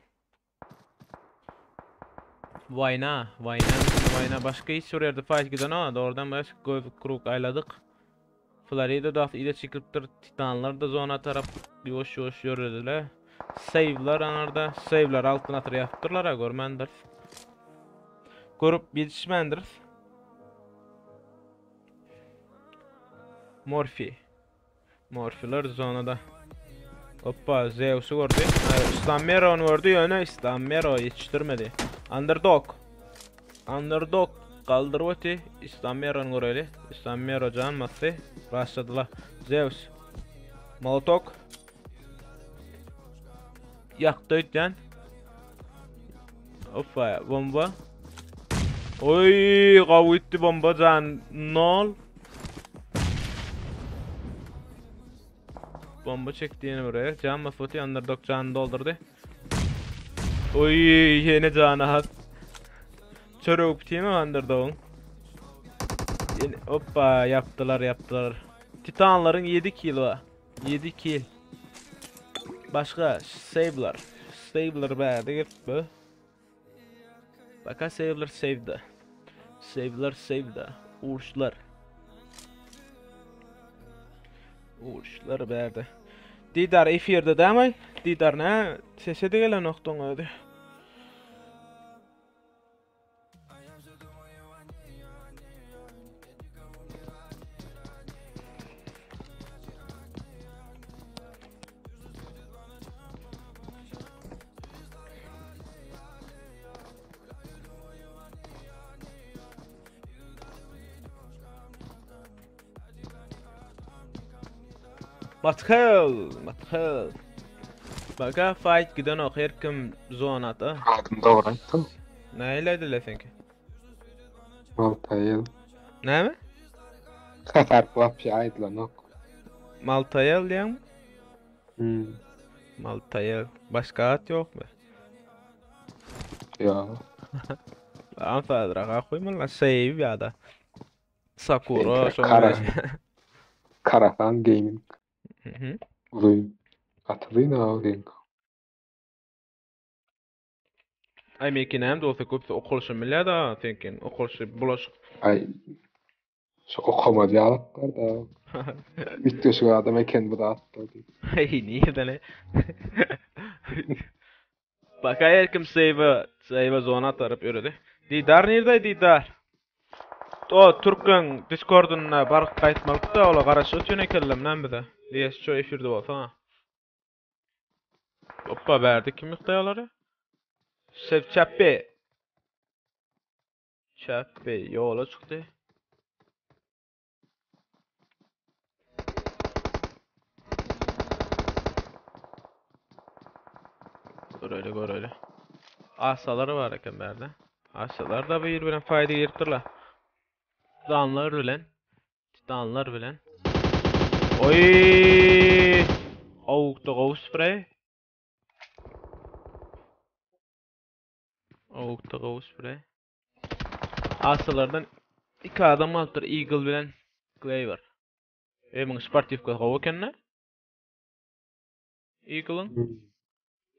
Vayna, vayna, vayna. Başka hiç oraya fight giden ama doğrudan başka göz kruk ayladık. Florida da ile çekilipdir. Titanlar da zona tarap ýuwaş ýuwaş ýörediler. Save'lar anarda. Save'lar altyn atyr ýapdyrlar ha görmändir. Görüp ýetişmändir. Morfi. Morfiler zonada. Hoppa Zeus'u gördü. İslam Mero'nu gördü ýöne İslam Mero ýetişdirmedi. Underdog. Underdog kaldyryp öti. İslam Mero'nu göreli. İslam Mero can basdy. Başladylar. Zeus. Molotok. Ýakdy öýtýän. Hoppa bomba. Oy, gawy gitdi bomba can nol. Bomba çekdi ýene buraya. Can basdy, Underdog janyny doldurdy. Oy, ýene jany hat. Çörek bitimi Underdog'un. Yine, hoppa yaptılar yaptılar. Titanların 7 kill var. 7 kill. Başka save'lar. Save'lar bärde gitdi. Baka save'lar save'da. Save'lar save'da. Uruşlar. Uruşlar bärde. Didar efirde dämi? Didar nä sese de gelenokdyň özi. Mathel, Mathel. Baka fight gidenok her kim zonada. Adym dogry aýtdyň. Nähili aýdylýar seňki? Maltaýel. Näme? Harp wapşe aýdylanok. Maltaýel diýýäňmi? Hmm. Maltaýel. Başga at ýokmy? Ýok. Aňsadrak akoýmaly, save ýa-da Sakura Seňki Kara. Karahan Gaming. Mhm. Uzyn. Gaty uzyn aga seňki. Aý meňki näme bolsa köpüsi okalyşam bilýär da seňki okalyşy bulaşyk. Aý şu okamaz ýalaklar da. Üýtgeşik adam eken bu zatlar diýip. Aý nirden e? Baka her kim save save zona tarap ýöredi. Didar nirde Didar? O türkmen Discordunda baryp gaýtmalyk da ola garaşyp otyryn ekenler näme bize. Diýes şu efirde bolsa ha. Hoppa bärde kim ýykdy olary? Şef Çäpbe. Çäpbe ýola çykdy. Göreli göreli. Asalar bar eken bärde. Asalar da bir bilen faýda giripdirler. Titanlar bilen. Titanlar bilen. Oy! Awukda gowy sprey. Awukda gowy sprey. Asalardan iki adam galypdyr Eagle bilen Glaiver. E, muň sportivka gowy eken-de. Eagle'yň.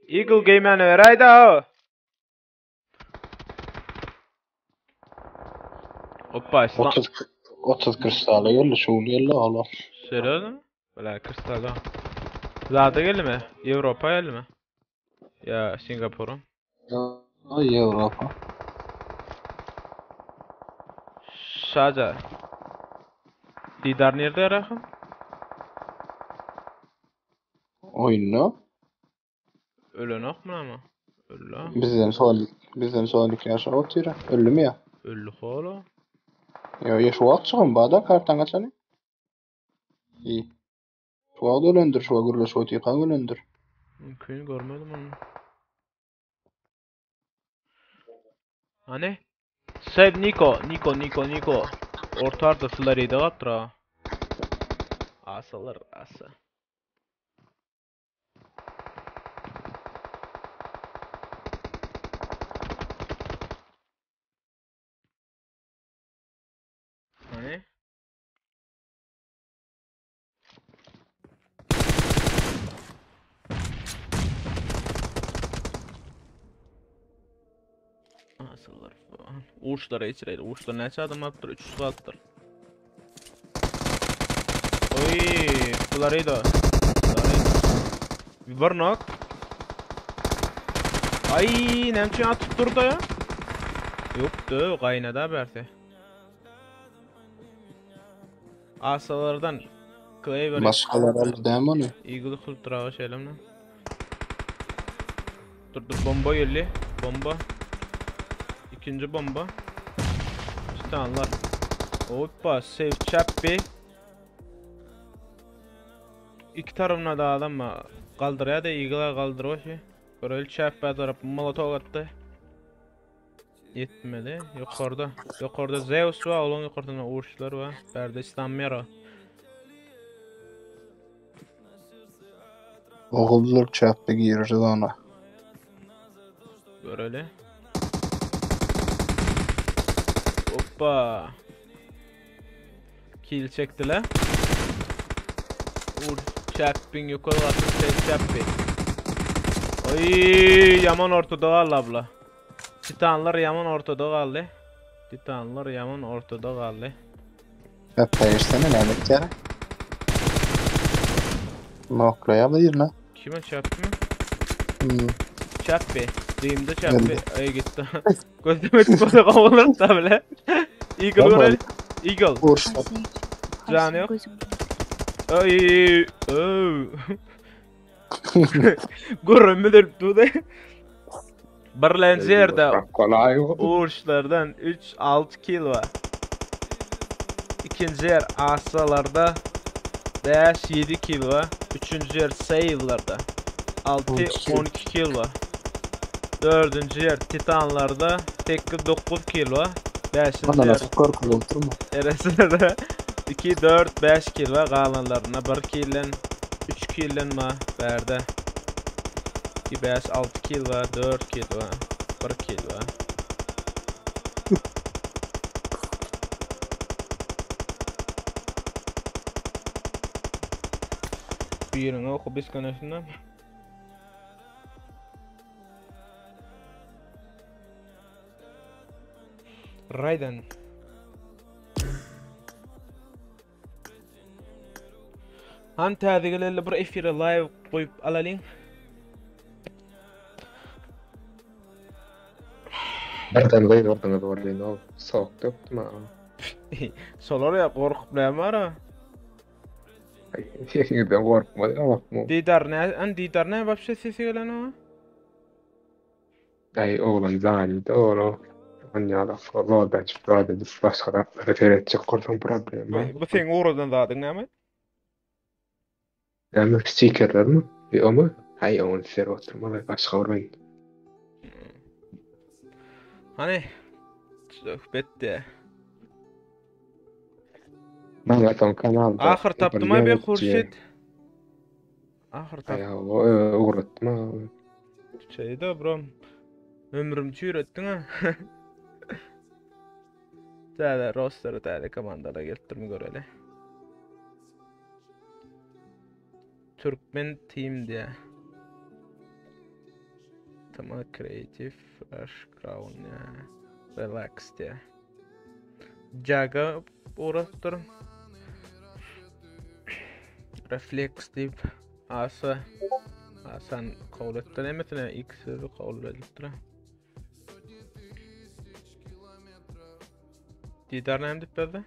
Eagle geýmäne beräýdä. Hoppa, islam. 30 30 kristala geldi, şul geldi ola. Seriously? Bla kristala. Zada geldimi? Ýewropa geldimi? Ýa Singapura? Ay Ýewropa. Şaja. Didar nerede Rahim? Oýunda. Ölenok mu ama? Öldü. ha. Bizden son bizden son iki ýaşa otyr. Öldü ya? Öldü holo. Yo ya şu wagt çykan bada kartan açany. İyi. Şu wagt ölendir, şu wagt gürleşip otyrkan ölendir. Mümkün görmedim onu. Hani? Save Nico, Nico, Nico, Nico. Orta Florida gapdyr ha. Asalar, asa. Hani? Asalar falan. Uçlara içireydi. Uçlar näçe adam alypdyr? 300 galypdyr. Oy, Florida. Florida. Bir knock. Ay, näme üçin atyp durdy ya? Ýokdy, gaýnada berse. Asalardan Claver Başgalar aldy dämi ony? Eagle kulturaga şeýlemmi? Dur dur bomba geldi. Bomba. İkinci bomba. Titanlar. Hoppa save Chappy. İki tarafına da adam mı? Kaldıraya da Eagle'a kaldırıyor şey. Göreli Chappy taraf molotov attı. Yetmedi. Yukarıda. Yukarıda Zeus var. Onun yukarıda uğurçlar var. Berde İslamiyara. Ogullar çäpbe girer ona. Göreli. Hoppa. Kill çektiler. Uğur Chapin yukarı attı. Şey Chapin. Oy yaman ortada kaldı abla. Titanlar yaman ortada kaldı. Titanlar yaman ortada kaldı. Çäpbe girsene näme etýär? Noklaýar birine. Kime çarpdy mı? Hmm. Çarpdy. Dymda çarpdy. Ay gitti. Gözlemek bolsa gowalar da bile. Eagle Tamam. görelim. Eagle. Ursa. Jany yok. Ay. Oh. Görünme dönüp durdy. Birlenji ýerde Kolay. uçlardan 3-6 kill var. İkinci yer asalarda 5-7 kill var. Üçüncü yer save'larda 6-12 kill var. Dördüncü yer titanlarda 8-9 kill var. Beşinci Bana yer nasıl korkulu oturma. Eresilerde 2, 4, 5 kill var. Galanlarına 1 kill'den 3 kill'den ma berde. 2, 5, 6 kill var, 4 kill var, 1 kill var. Birini oku biz konuşundan. Raiden. Han täze geleli bir efire live goýup alalyň. Birden gyýyrdыңyz boldy. No, soğuk döktüm ha. Solar ya gorkup näme bar? ha? Ay, Sesinizden korkmadım ama bu. Didar ne? An Didar ne vapşe sesi gelen o? Ay oğlan zani doğru. Anýalak zordan çıktı dedi. Başka zatlara seretjek bolsaň problem. Bu, bu seň ugradan zadyň näme? Näme stikerler mi? Bir o mu? Hay onu ser oturmalı başka bir oyun. Hani söhbetdi. Maňa son kanalda. Ahyr tapdym ay be Hurşit. Ahyr tap. Ay o ugratma. Şeyde bro. Ömrüm çüýretdiň ha. Täze rostery täze komandala gelipdirmi göreli. Türkmen team diye. Tamam creative Fresh Crown ya. Relax diye. Jaga uğraştır. Reflex deyip Asa Asan kabul etdi nemesine X kabul edipdir. Didar näme diýip berdi?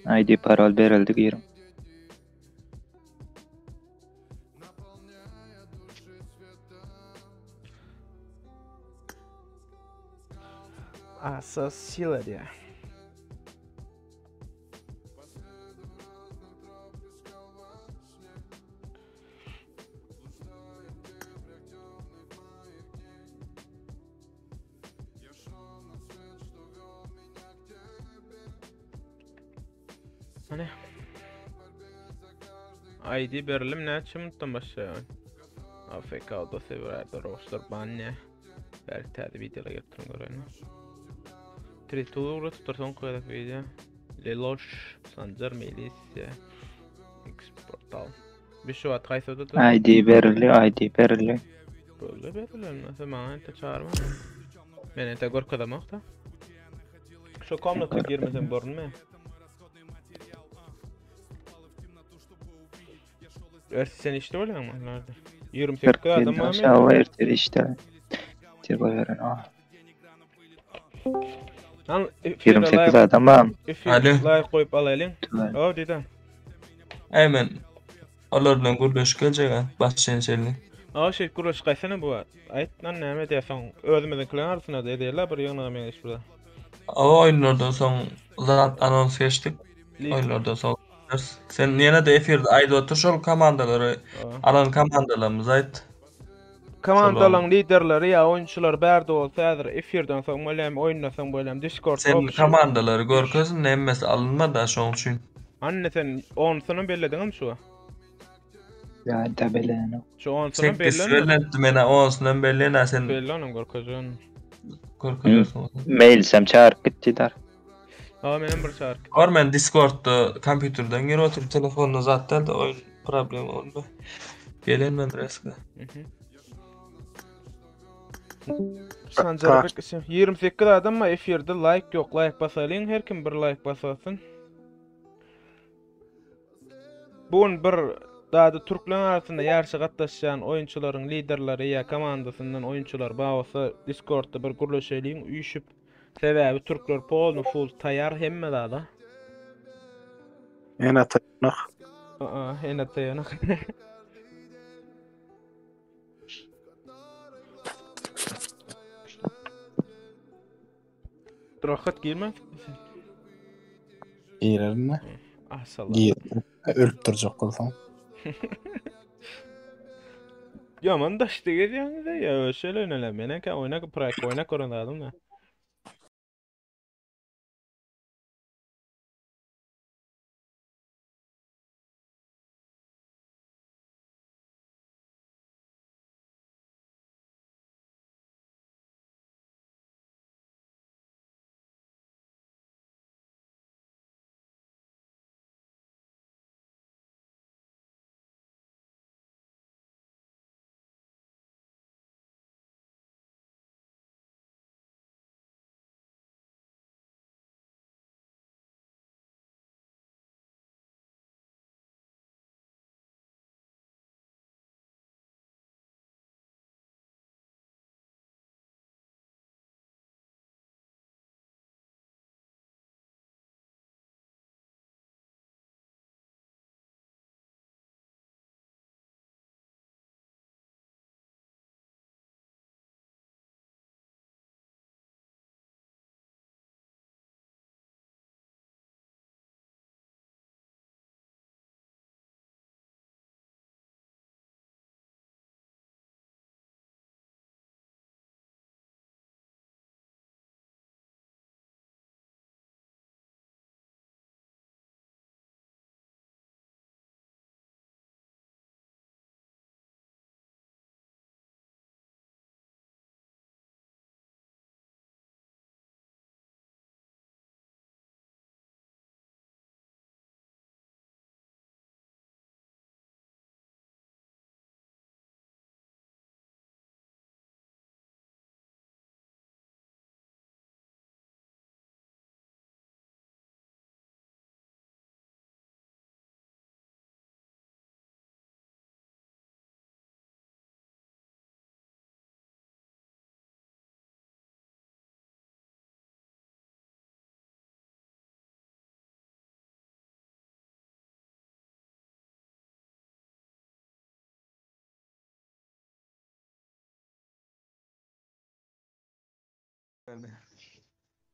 ID parol berildi girin. Asa Sila diýär. Hani ID berelim näçe minutdan başlaýar? AFK da sewererde roster ban ne? Belki täze videolar gelip görelim. Tritur tutar son koyarak video. Leloş, Sancar, Melis, X portal. Bir şu at kaysa da ID berildi, ID berildi. Böyle berelim. Nasıl bana ente çağırma. Men ente gorkadamak da. Şu komnata girmesem görünme. Ersi sen işte öyle mi? Nerede? 28 adam 47 var mı? aşağı erteli işte. Tirba veren o. Lan efire 28 like, adam var. efire Alo. like koyup alayım. Tüvel. Oh dedim. Hemen olar bilen gürleşip geljek ha, baş çençelli. Aa şey kuruş kaysana bu. Ayt lan näme diýsen özümüzün klan arasynda da edýärler bir ýygnaga meňzeş burada. O oyunlardan soň zat anons geçdik. Lig. Oyunlardan soň sen ýene de efirde aýdyp otur şol komandalary Aa. alan komandalarymyzy aýt. Komandalaryň liderleri ýa oýunçylar bärde bolsa häzir efirden soň bolýam, oýundan soň bolýam, Discord Sen komandalary görkezin hemmesi alynmady şoň üçin. Anne sen onsuny bellediňmi şu? Ya tabeleni. Şu onsuny 8 bellenmi? bellendim mena onsundan belli na sen Belli onun görkezin. görkezersin. Mailsem çağırıp gitti dar. Aa benim bir çark. Var men Discord'da kompýuterden girip oturup telefonda zat däl de oyun. Problema boldy. Gelen men reska. Mhm. Sanjarbek isim. 28 adam var efirde like yok. Like basalyň. Her kim bir like basasyn. Bu gün bir dady türkleň arasynda ýaryşa gatnaşýan oýunçylaryň liderleri ýa komandasyndan oýunçylar bar bolsa Discordda bir gürleşeliň üýşüp. Sebäbi türkler polny full taýar hemme zada. En ataýanak. Aa, en ataýanak. Rahat girme. Girerin mi? Ah salam. Gir. Ölüp durjak bolsaň. Yaman daşda gezýäňiz ya şeýle oýnalar. Menenkä oýna prak oýna gören zadym da.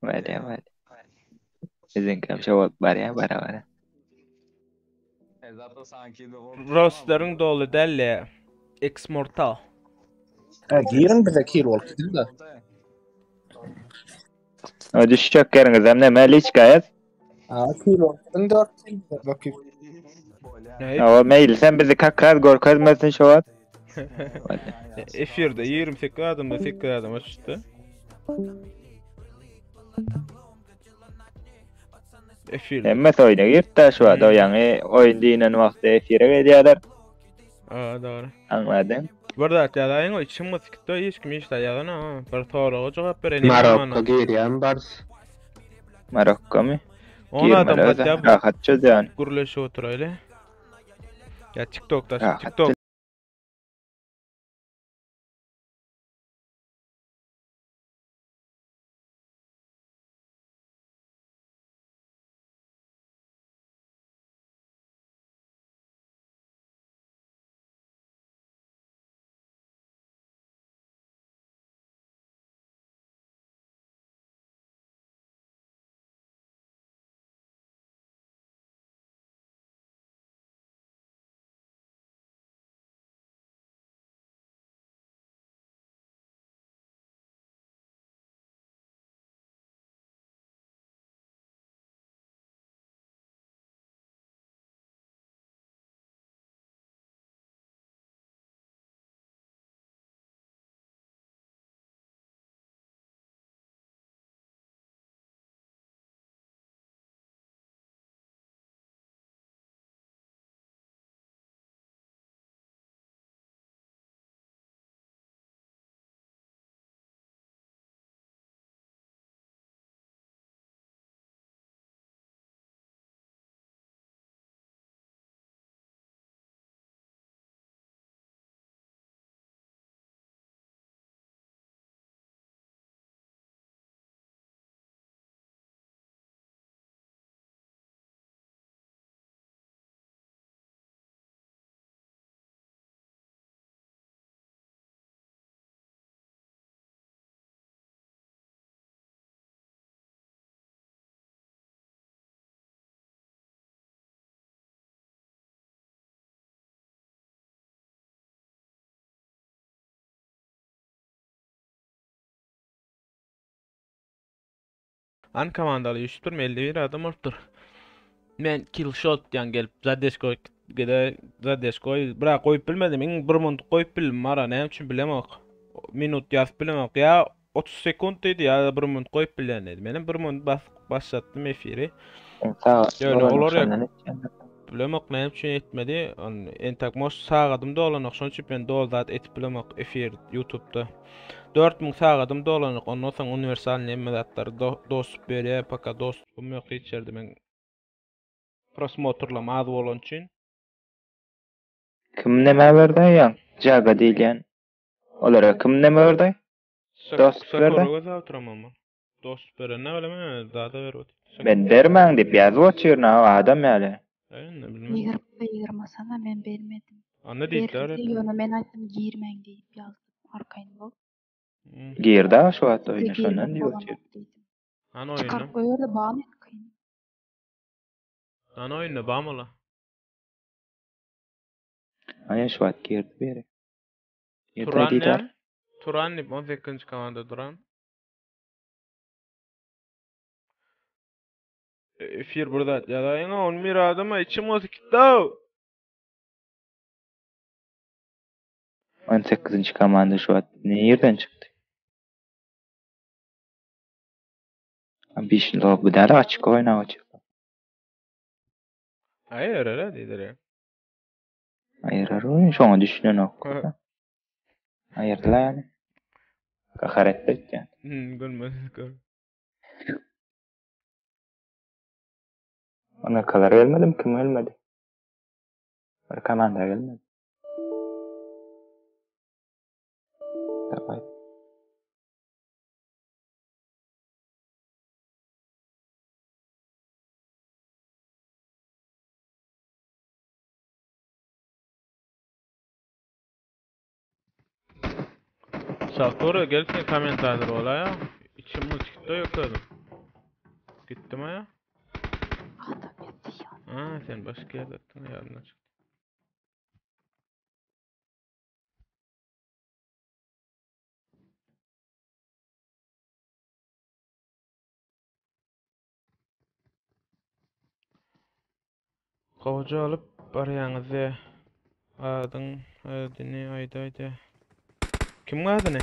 Barýa barýa. Biziňkem şo bolup barýa bara bara. Rosteryň doly däl ya. Ex-Mortal. Ha, girin bize kill bolup gidin de. O düşjek ýeriňizem näme liçka ýaz. Ha, kill bolup gidin 4 kill bize bakayım. Ne? O mail sen bizi kakar görkezmesin şo wagt. Efirde 28 adamda 8 adam açtı. Efirde. Hemme oýna girip şu wagt o ýaňy oýun diýinen wagtda efire gelýärler. Aa doğru. Aňladyn? Bir zat ýazaýyň o içim gysyk hiç kim hiç ýazana ha. Bir soraga jogap beren. Marokko girýän bars. Marokko my? 10 adam Girmeli özü. hatda Rahat çözýän. gürleşip oturaýly. Ya TikTok'ta Rahat TikTok An komandaly üýşüpdir, 51 adam bolupdyr. Men kill shot diýen gelip zadeşko gide zadeşko bırak goýup bilmedim. Iň bir minut goýup bildim mara näme üçin bilemok. Minut ýazyp bilemok. Ýa 30 sekund diýdi ýa 1 minut goýup bilýän diýdi. Menem 1 minut bas başlatdym efiri. Ýöne olar ýa bilemok näme üçin etmedi. Entek moş sagadym dolanok. Şonuň üçin men doly zat etip bilemok efir YouTube'da. 4000 sagadym dolanok. Ondan soň uniwersal nemme zatlary dostup berýär. Paka dostupum ýok hiç ýerde men prosmotrlam az bolan üçin. Kim näme berdi ýa? Jaga diýilýän. Olara kim näme berdi? Dost berdi. Dost beren ne bileyim dada berip. Men bermäň diýip ýazyp otyryn adam ýaly. Eýne bilmem. 20 20 men bermedim. Anne diýdiler. Berildi, ýöne men aýtdym girmäň diýip ýazdym. Arkaýyn bol. Hmm. Girdi şu wagt Size oýna şondan girmek diýip otyr. bolanok diýdim. An oýunda. Çykaryp goýardy ban etkin. An oýunda bamala. Aýa şu wagt girdi biri. Girdi Turan diýdiler. ne? Turan diýip 18. komanda duran. Efir burada ýazaýyň 11 adama içim bolsa gitdi. 18. komanda şu wagt nirden çykdy? 5 lobby däl açyk oýnap otyr. Aýyr öyle diýdiler. Aýyrar oýun şoňa düşünenok. Ha. Aýyrdylar ýani. Gahar etdi ötýän. Hmm, görmez gör. Anakalar gelmedim, kim gelmedi? Bir komanda gelmedi. Давай. Sakura gelsin kommentator ola ya. İçim bu çıktı yok dedim. Gittim ya. Adam ýatdy ýa. Ha sen başka yerde attın yarına çıktı. Kovucu alıp barýaňyzy adyň adyny aýda aýda. Kim adyny?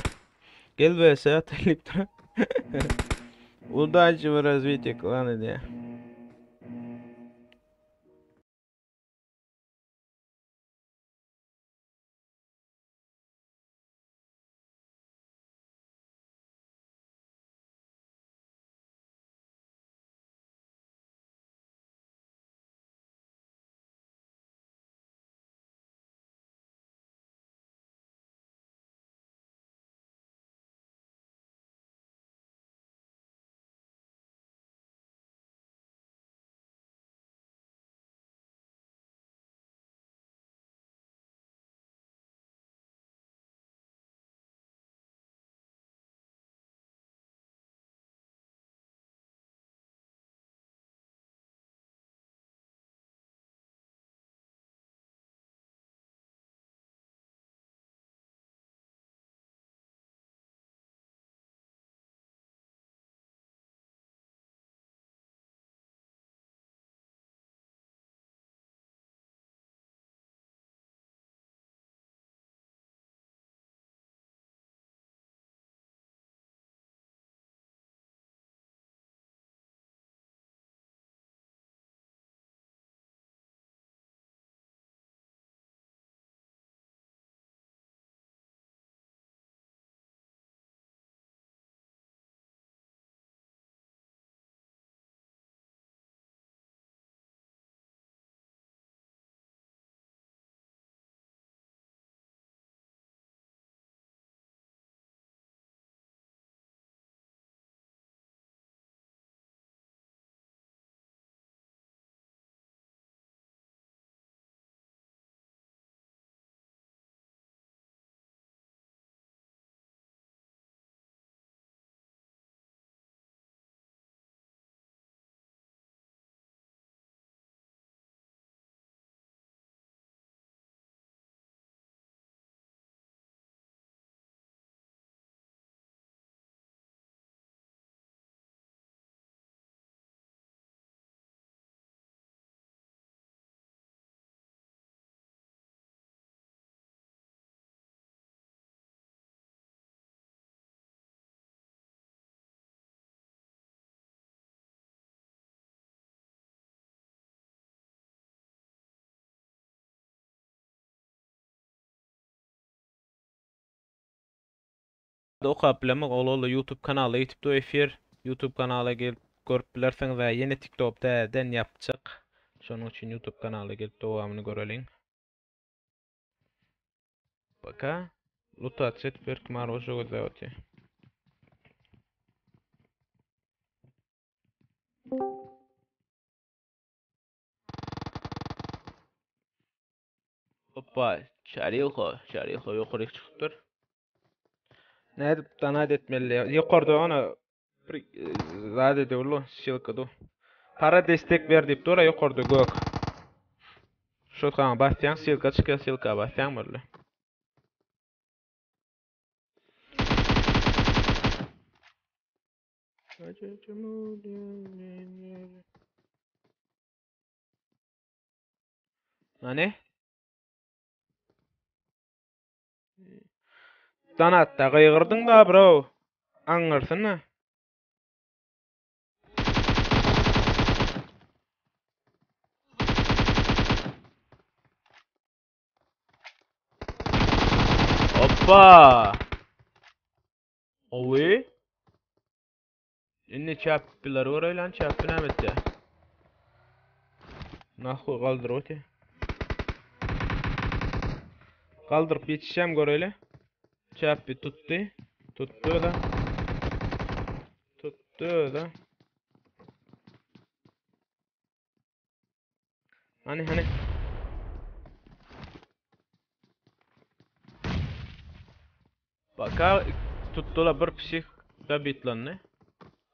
Gel vs atalyp dur. Удачи в развитии клана diýä. Okap bilemok ol ol YouTube kanala gitip du efir YouTube kanala gelip görüp bilersiňiz we ýene TikTok täzeden ýapjak. Şonuň üçin YouTube kanala gelip dowamyny göreliň. Baka lutat etip berk maroşa gözläp otyr. Hoppa, Çaryho, Çaryho ýokaryk çykypdyr. Nädip donat etmeli? Ýokarda ona bir e, zat edewli, ssylka du. Para destek ber diýip dur, ýokarda gök. Şu saňa basýaň, ssylka çykýar, ssylka basýaň boldy. Hany? Donatda gygyrdyň da bro. Aňňyrsyna. Hoppa. Owy. Indi çäpbileri göreýlen, çäpbi näme etýär? Nahu galdyryp otyr. Galdyryp ýetişýäm göreýle. Çäpbi tutdy. Tutdy da. Tutdy da. Hani hani. Baka tutdula bir psih da bitlandy.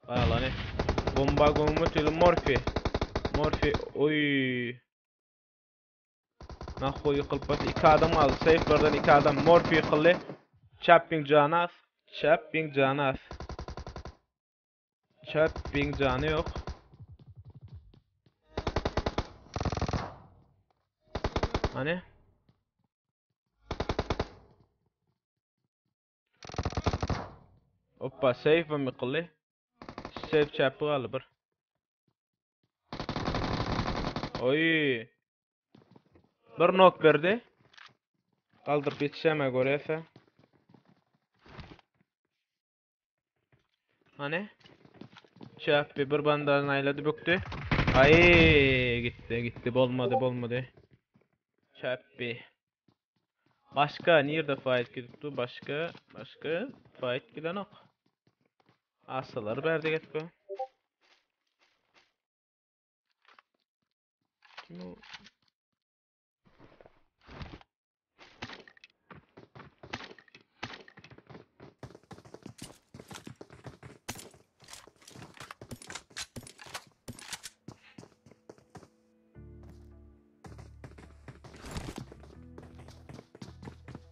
Galany. Bomba göňüme tüýli Morfi. Morfi oý. Nahoý ýykylyp batdy. Iki adam galdy. Seýflerden iki adam. Morfi ýykyldy. Çäpbiň jany az. Çäpbiň jany az. Çäpbiň jany ýok. Hani? Hoppa, safe mi ýykyldy? Safe çäpbi galdy bir. Oý. Bir nok berdi. Galdyryp ýetişäme görýäs. Hani? Çäpbi bir bandajyny aýlady bükdi. Aý, gitdi, gitdi, bolmady, bolmady. Çäpbi. Başga nirde fight gidipdi? Başga, başga fight gidenok. Asalar bärde gitdi. Kim o?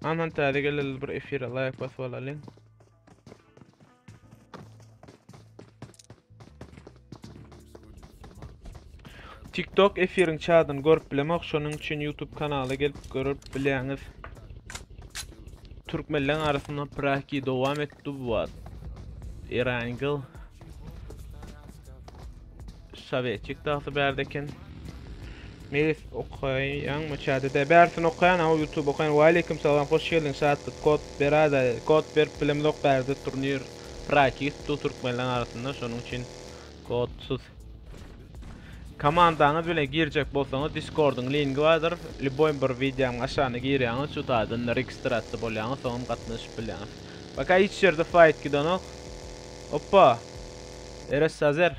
Aman täze geleli bir efire like basyp alalyň. TikTok efiriň çadyny görüp bilemok, şonuň üçin YouTube kanala gelip görüp bilýäňiz. Türkmenleň arasynda praki dowam etdi bu wagt. Erangel Sowetçik dagsy bärde eken. Melis okaýaňmy çädede? Bärsini okaýan, o YouTube okaýan. Waleýkim salam, hoş geldiň Şatlyk. Kod berada, kod berip bilemzok bärde turnir praki gitdi türkmenleň arasynda, şonuň üçin kodsuz. Komandaňyz bilen girjek bolsaňyz Discordyň linki bardyr. Lýuboý bir wideoň aşagyna girýäňiz, şu taýdan registrasiýa bolýaňyz, soňam gatnaşyp bilýäňiz. Пока hiç ýerde fight gidenok. Oppa. Eres Sazer.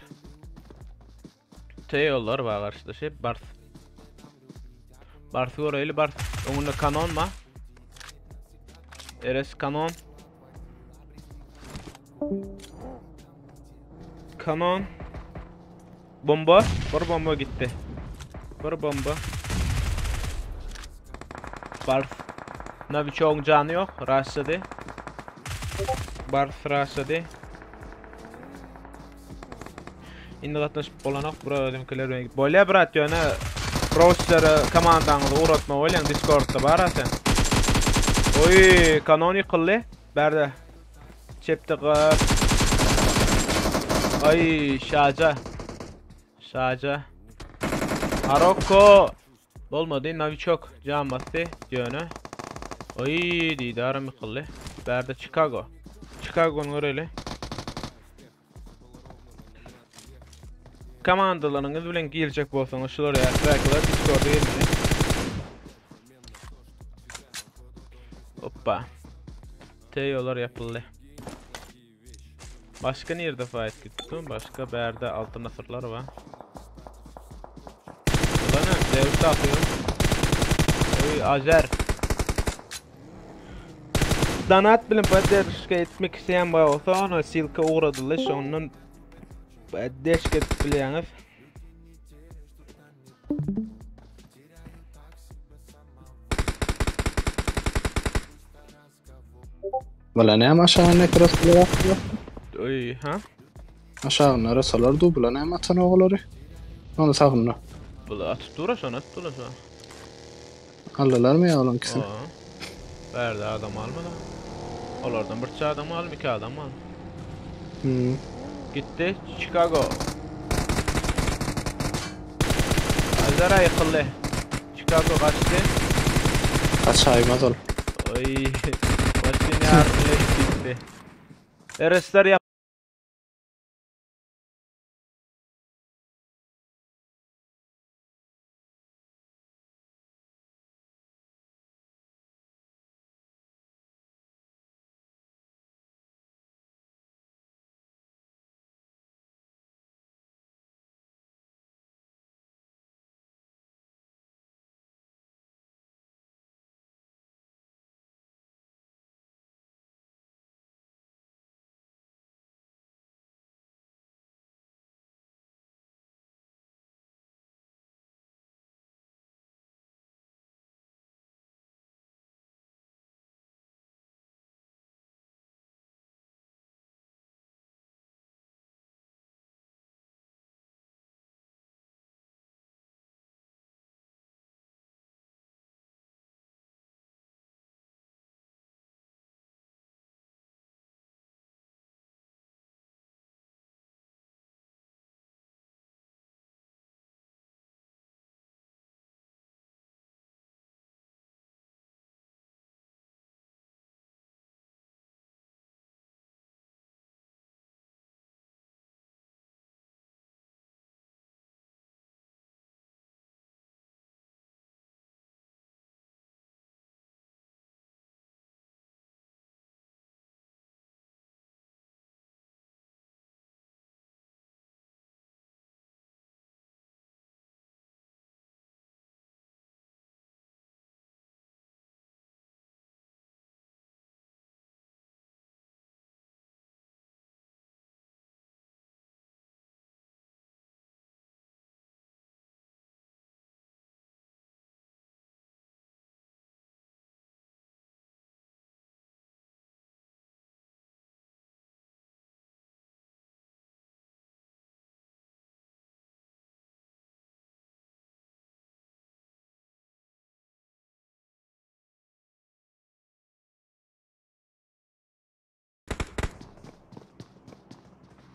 Teýollar bar garşydaşy. Bars. Barsy göreýli, Bars. Öňünde kanon bar. Eres kanon. Kanon. Bomba. Bir bomba gitdi. Bir bomba. Bars. Noviçogyň jany ýok. Raşlady. Bars raşlady. Indi gatnaşyp bolanok bro özümkiler bilen. Bolýa brat ýöne roster'e komandaňyzy ugratma bolýaň Discord'da bar sen. Oý, kanon ýykyldy. Bärde. Çepde gar. Aý, şaja. Şaja. Marokko. Bolmady, Noviçok can basdy ýöne. Oý, didaram ýykyldy. Bärde Chicago. Chicago'ny göreli. Komandalaryňyz bilen girjek bolsaňyz şular ýa tracklar Discord'a girmeli. Hoppa. Teolar ýapyldy. Başga nirde fight gitdi? Başga bärde altyn asyrlar bar. Ulan Zeus atıyor. Oy Azer. Donat bilen podderžka etmek isleýän bar bolsa ona silka ugradyldy. Şondan podderžka edip bilýäňiz. Bula näme aşagynda krasalar atdylar? Oý, ha? Aşagynda rasalar du, bula näme atan oglary? Ony sagynda. Bula atyp dur şony atyp dur şony. Aldylarmy ýa olaň ikisini? Aa. Bärde adam almadı. Olardan bir adam aldım, iki adam aldım. Hmm. Gitti Chicago. Azara yıkıldı. Chicago kaçtı. Kaçaymaz ol. Oy. Maşini yardım gitti. Eresler yap.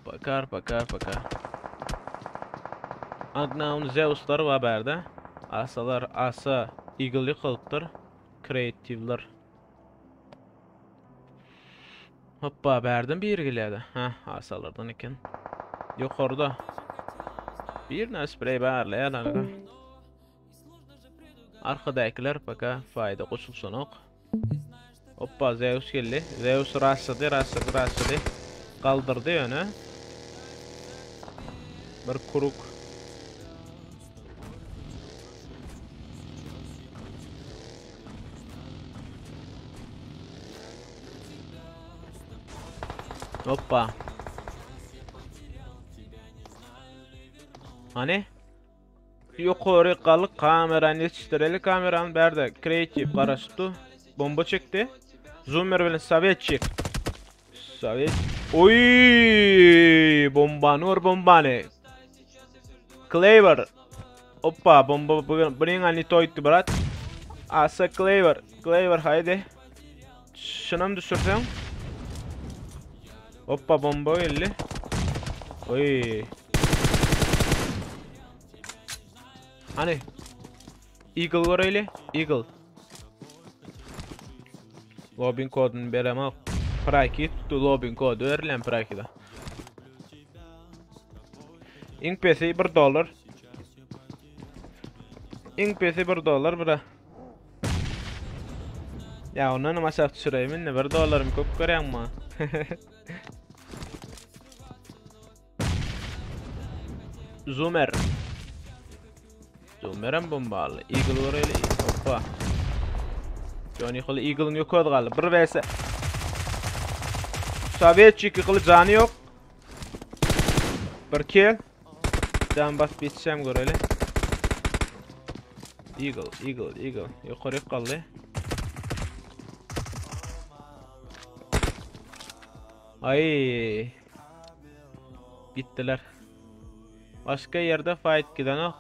Bakar bakar bakar. Unknown Zeus'lar var bärde. Asalar asa Eagle yıkılıpdyr. Creative'ler. Hoppa bärden bir gelýärdi. Ha, asalardan eken. Ýokarda. Bir ne sprey barlaýar aga. Arkadakiler paka faýda goşulsanok. Hoppa Zeus geldi. Zeus rastladı, rastladı, rastladı. Kaldırdı öne. Bir kuruk. Hoppa. Hani? Ýokary galyk kamerany ýetişdireli kamerany bärde Creative garaşdy. Bomba çekdi. Zoomer bilen Sovetçik. Sovet. Oy! Bombany gör bombany. Clever. Hoppa bomba bugün ani toýtdy brat. Asa Clever. Clever haydi. Şunam düşürseň. Hoppa bomba geldi. Oy. Hani Eagle göreli. Eagle. Lobbying kodunu beremok. Praki tutdy lobbyň kody berilýän Prakide. Iň pesi 1 dollar. Iň pesi 1 dollar bira. Ya ondan hem aşak düşüreyim indi 1 dollarym köp görýäň ma. Zoomer. Zoomerem bombaly. Eagle göreli. Hoppa. Johnny Hol Eagle'ın yok özi galdy. 1 vs. Sovetçik yıkyly jany yok. Bir kill. Can basyp ýetişem göreli. Eagle, Eagle, Eagle. Ýokaryk galdy. Ay. Gitdiler. Başga ýerde fight gidenok.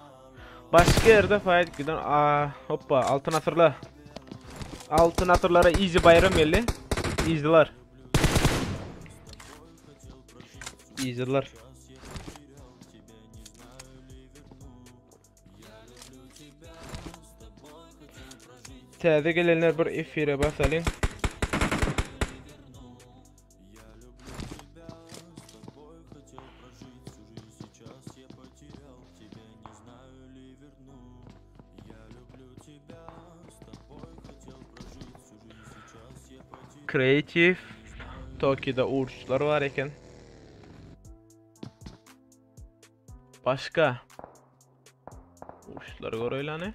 Başga ýerde fight giden. Aa, hoppa, altyn asyrlar. Altyn asyrlara easy bayram geldi. Easylar. Easylar. Täze gelenler bir efire basalyň. Creative Tokyo'da uçuşlar var eken. Başka uçuşları göreylani.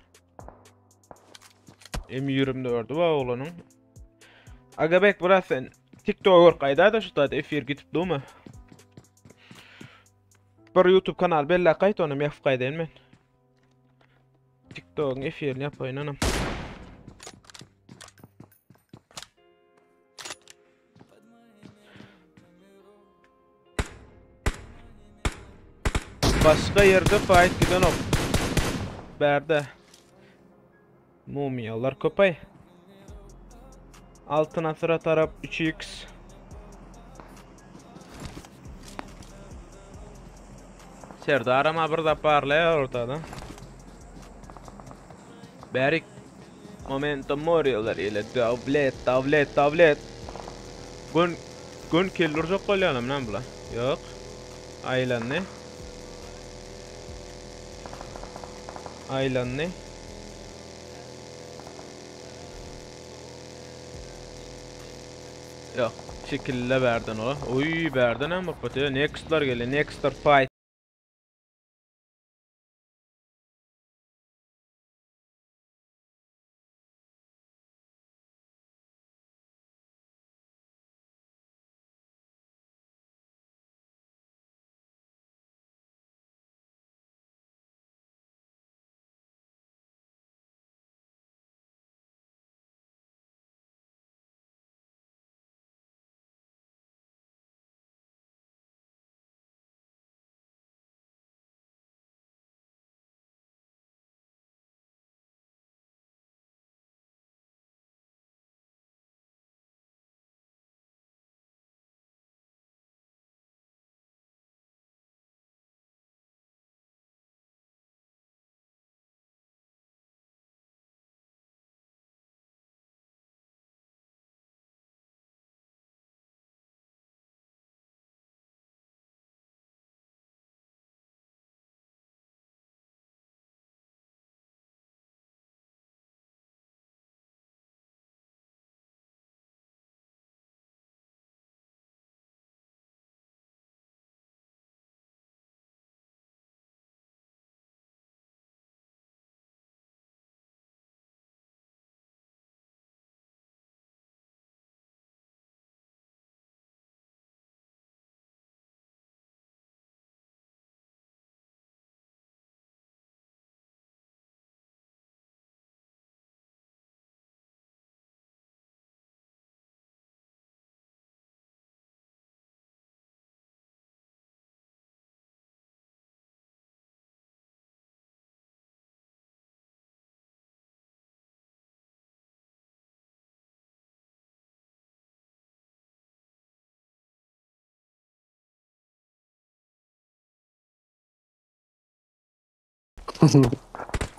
M24 var oğlanın. Agabek bura sen TikTok gör gaýda şu taýda efir gidip durma. Bir YouTube kanal bella gaýt onu ýapyp gaýdaýyn men. TikTok'un efirini ýapaýyn anam. Başga ýerde fight gidenok. Bärde. Mumiyalar köpay. Altyn asyra tarap 3x. Serdar ama bir zat barlaýar ortada. Bärik Momentum Warriorlar ile Dawlet, Dawlet, Dawlet. Gün gün kill urjak bolýanam näme bular? Ýok. Aýlandy. Aýlandy. Ýok, çekildi bärden o. Uý, bärden hem bir Nextlar geldi. Nextlar fight.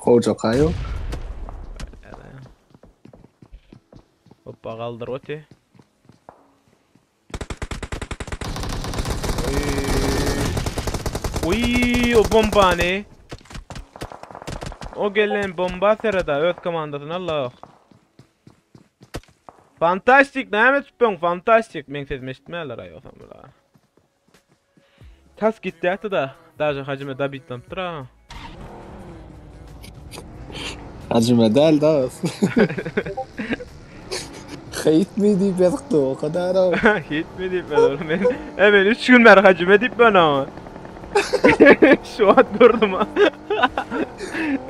Gowjakaýo. Hoppa galdyr oty. Uy, o bombany. O gelen bomba sereda öz komandasyny Allah. Fantastik näme tutupyň? Fantastik. Men sesimi eşitmeýärler aý olsam bula. Tas gitdi ýatdy da. Daže hajyme dabitlanypdyr ha. Hajyme däl da. Hate me diýip ýazypdy o kadar. Hate me diýip ýazypdyr. Men, e men 3 gün bäri hajyme diýip ben ama. Şu wagt gördüm ha.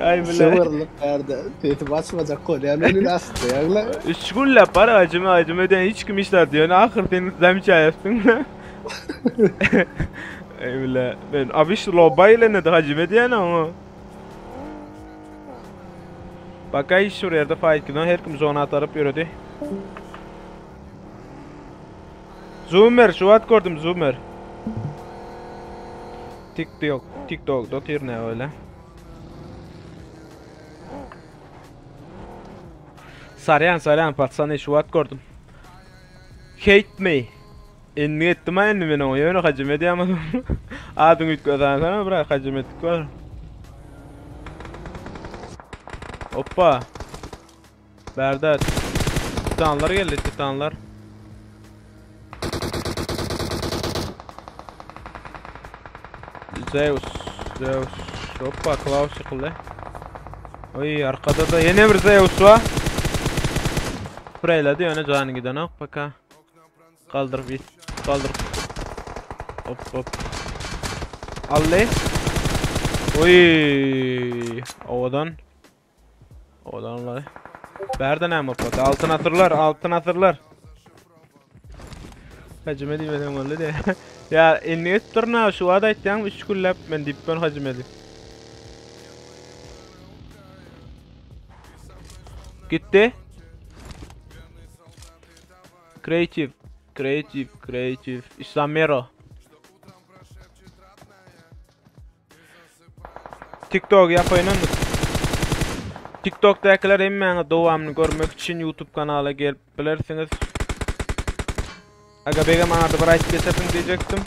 Ay bile. Şıvırlyk bärde. Sesi basmajak bolýan welin asty ýagla. 3 günläp bar hajyme hajyme diýen hiç kim işler diýen ahyr sen zamça ýapdyň. Ey bile. Ben abiş loba ile ne hajyme diýen ama. Bakay şu yerde fight giden her kim zona atarıp yürüdü. Zoomer şu at gördüm Zoomer. TikTok TikTok dotyr ne öyle. Saryan saryan patsany şu at gördüm. Hate me. Enni etdim ha enni men oňa ýöne hajym edýäm. Adyň üýtgäsene bira hajym etdik bar. Hoppa. Bärde titanlar geldi titanlar. Zeus, Zeus. Hoppa Klaus ýykyldy. Oy arkada da ýene bir Zeus var. Spreyledi ýöne jany gidenok paka. Kaldyryp it, kaldyryp. Hop hop. Aldy. Oy, owadan. Owadan olay. Bärde näme bolupdy? Altyn asyrlar, altyn asyrlar. Hajyme diýmesem boldy diýe. Ya indi etdirna şu wagt aýtýaň 3 günläp men diýip ben hajyme diýip. Gitdi. Creative, creative, creative. Islamero. TikTok ýapaýyn onda. TikTokdakiler hemmäňe dowamyny görmek üçin YouTube kanala gelip bilersiňiz. Aga begem ady bir aýdyp geçersiň diýjekdim.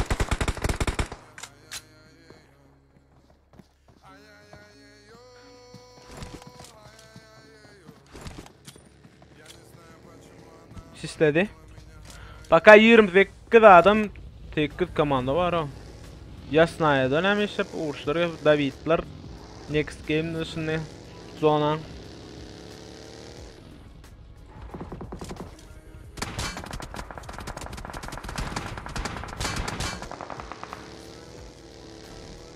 Sisledi. Baka 28 adam 8 komanda bar o. Yasnaya näme işlep uruşlar Davidler next game şimdi zona.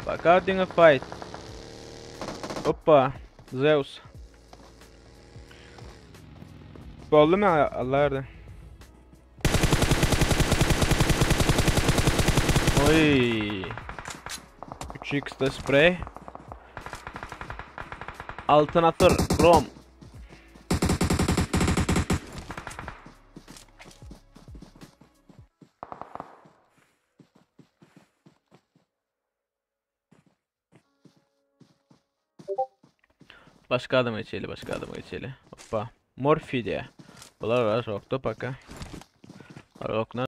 Baka diňe fight. Hoppa. Zeus. Boldumy Allah erdi. Oy. 3x de spray. Altın atır Rom. Başka adama geçeli, başka adama geçeli. Hoppa. Morfi diye. Bular var, rokta paka. Rokna.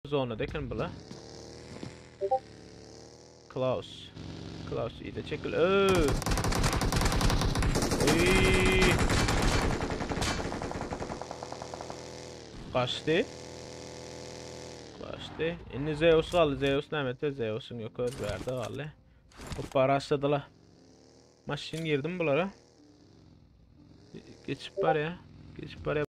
Zonada eken bula. Klaus. Klaus ide çekil. Öö. Ey. Kaçtı. Kaçtı. Indi Zeus galdy. Zeus näme etdi? Zeus'un yok öz bärde galdy. Hoppa rastladylar. Maşyn girdim bulara. Geçip barýa. Geçip barýa.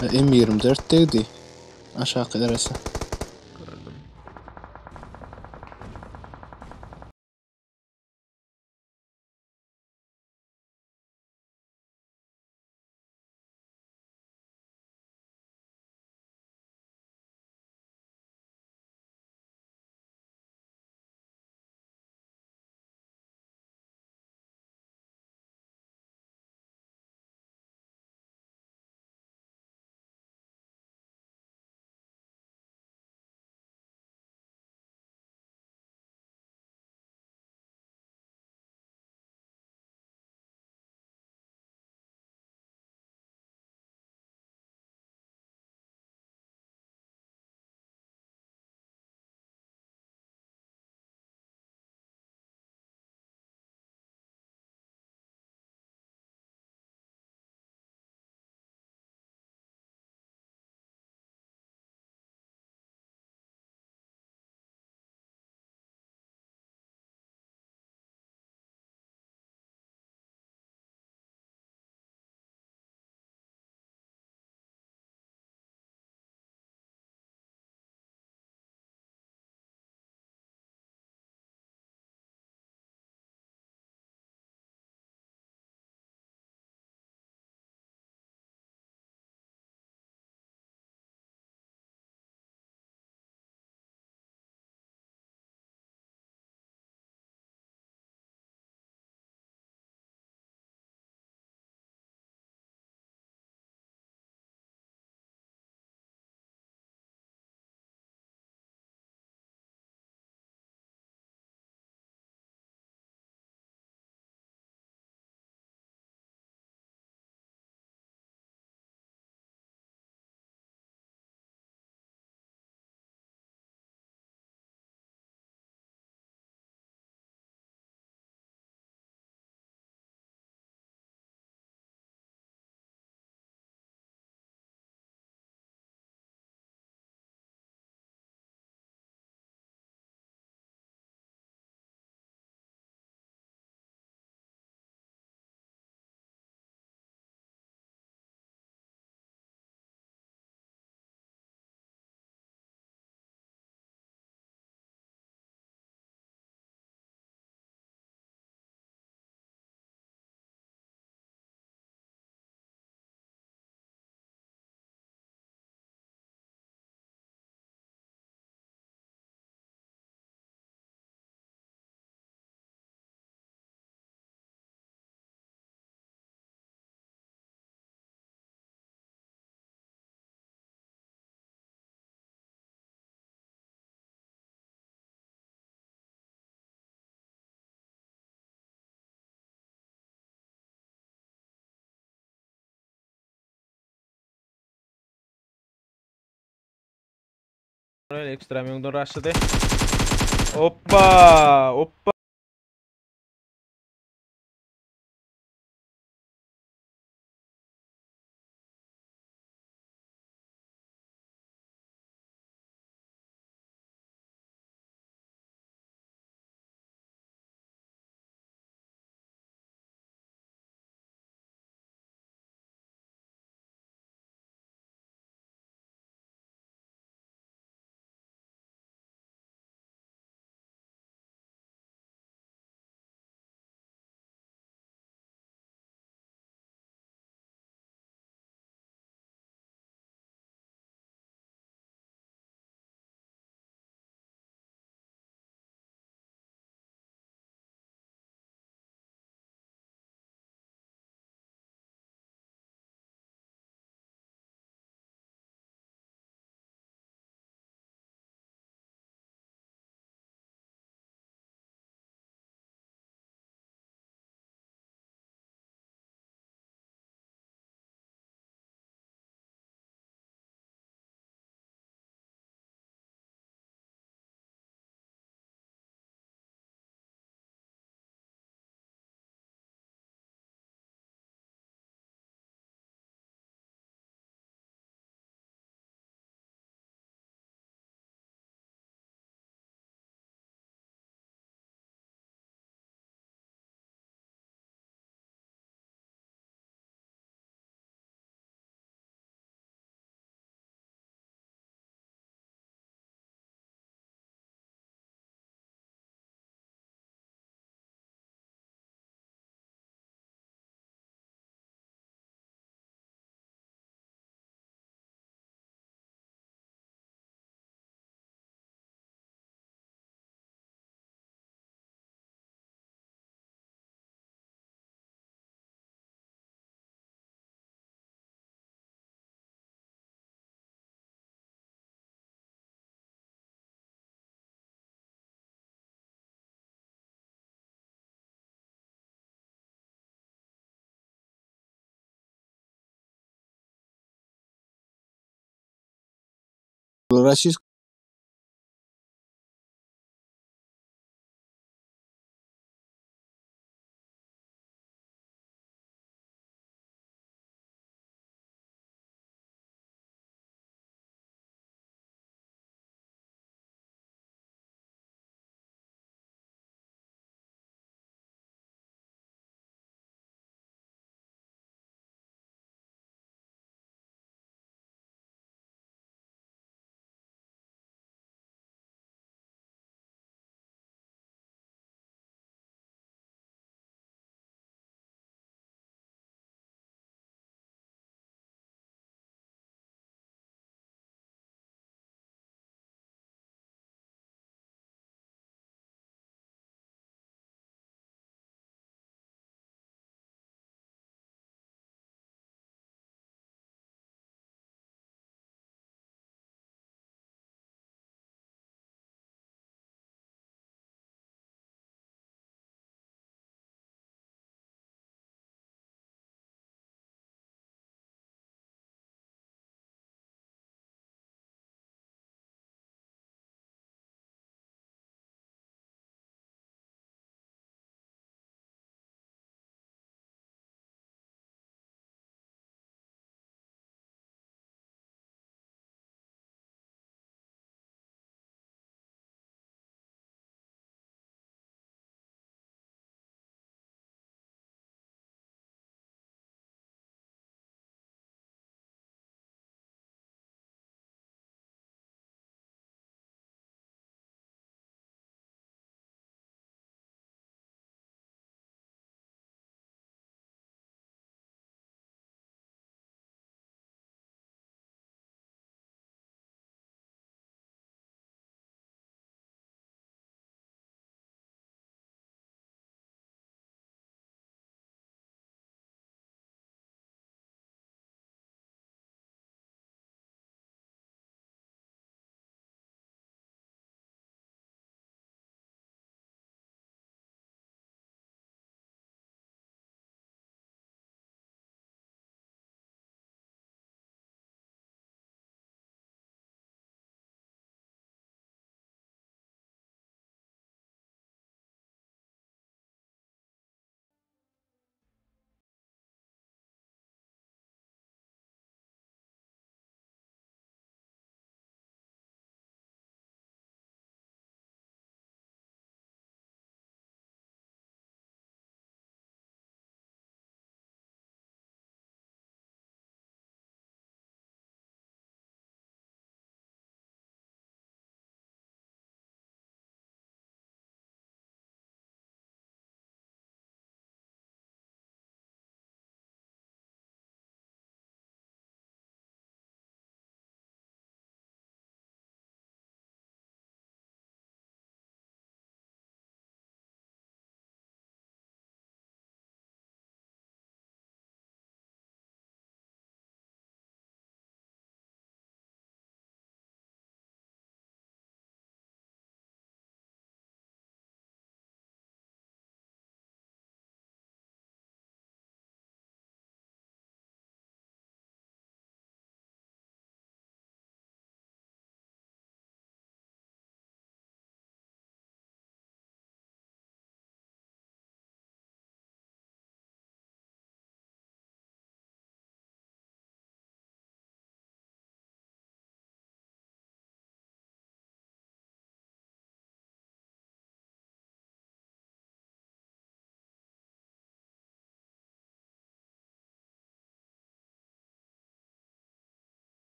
M24 degdi. Aşağı deresi. Gördüm. Ekstra öňden rushlady. Hoppa! Hoppa! Российск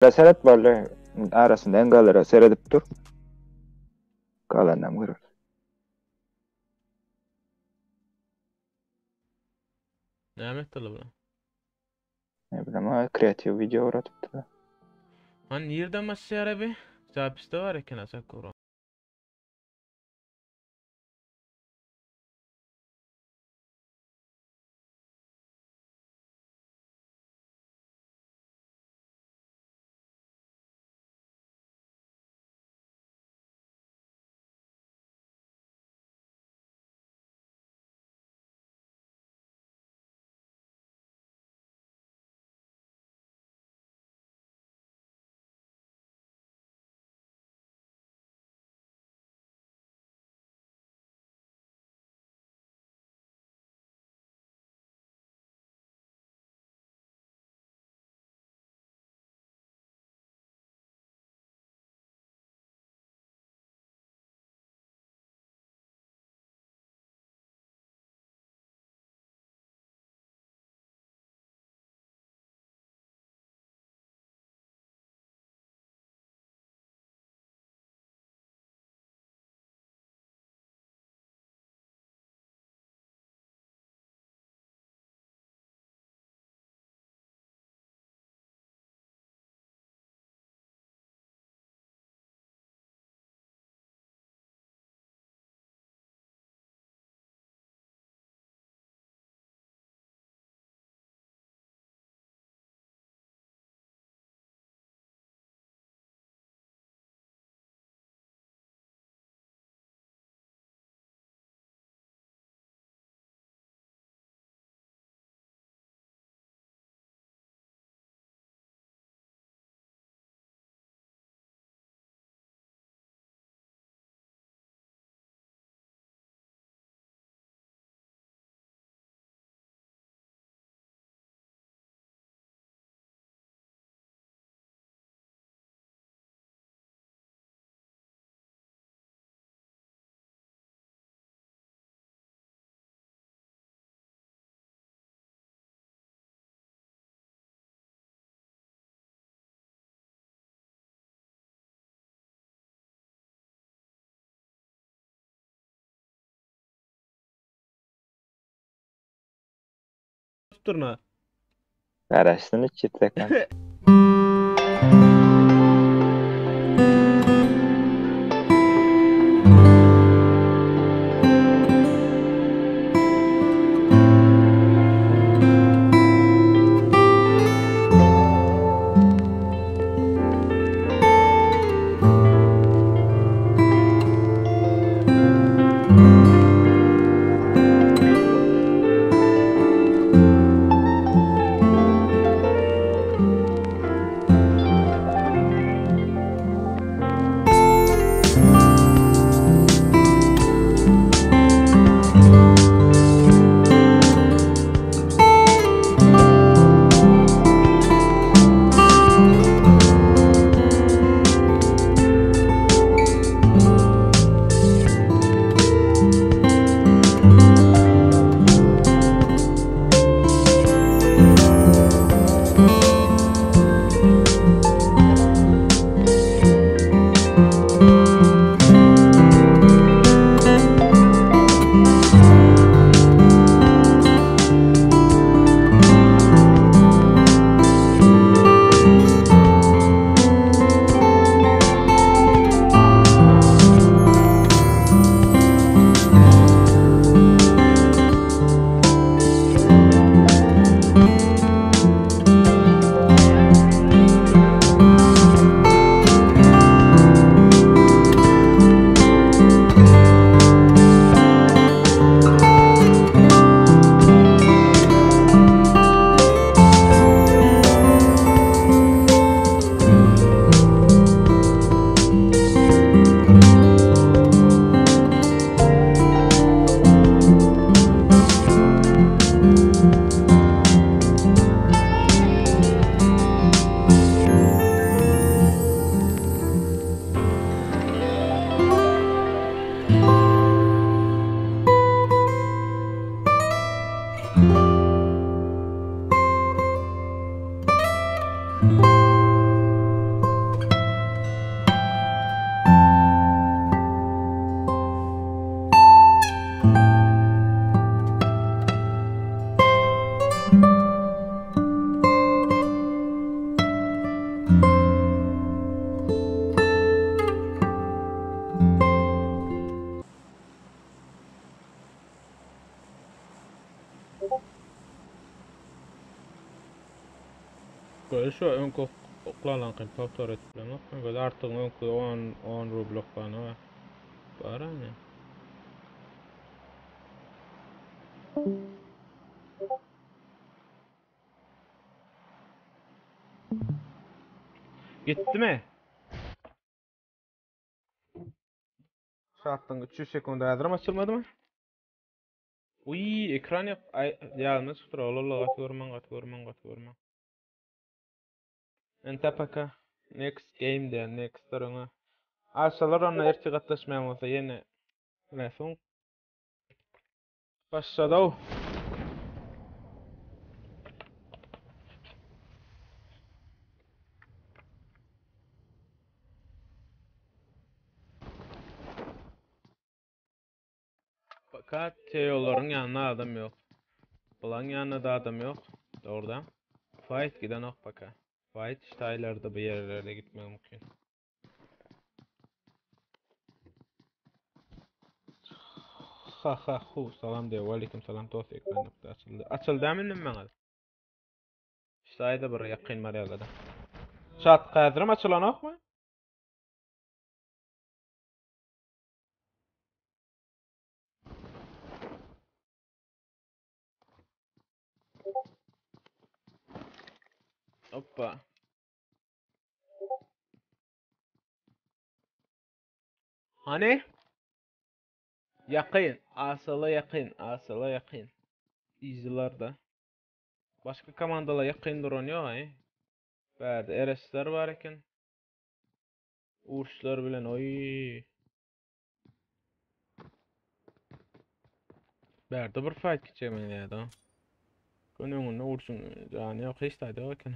Seret boldy. Arasynda engalara seredip dur. Galanam görer. Näme etdiler bular? Ne bileyim ha kreativ video uğratıpdylar. Han nirden başlaýar abi? Zapisde bar eken Sakura. Tutturna. Garaşsyn 300 sekund. Göreli şu öňki oklalaňkyny powtor edip bilemok. Men göz artygyň öňki 10 10 rubl oklany bar. Bar hani. Gitdimi? Saatdan 300 sekund häzirem açylmadymy? Uy, ekran ýok. Ay, ýadyma çykypdyr. Ol gaty görmäň, gaty görmäň, gaty görmäň. Ente paka. Next game diýen, next öňe. Aşalar onda ertir gatnaşmaýan bolsa ýene soň Başladaw. Fakat Teolaryň ýanynda adam ýok. Bulaň ýanynda da adam ýok. Dogrudan. Fight gidenok paka. Fight ştaýlarda bu ýerlerde gitmek mümkin. Ha ha hu salam diýip aleyküm salam dost ekran nokta açyldy. Açyldy hem indi maňa. Ştaýda bir ýakyn bar ýalyda. Çat häzirem açylanokmy? Hoppa. Hani? Ýakyn, asala ýakyn, asala ýakyn. Easy'larda. Başga komandalar ýakyn duran ýok, aý. Bärde RS-ler bar eken. Uruşlar bilen oý. Bärde bir fight gitjek men ýa-da. Gün öňünde urşuň jany ýok, hiç taýda ýok eken.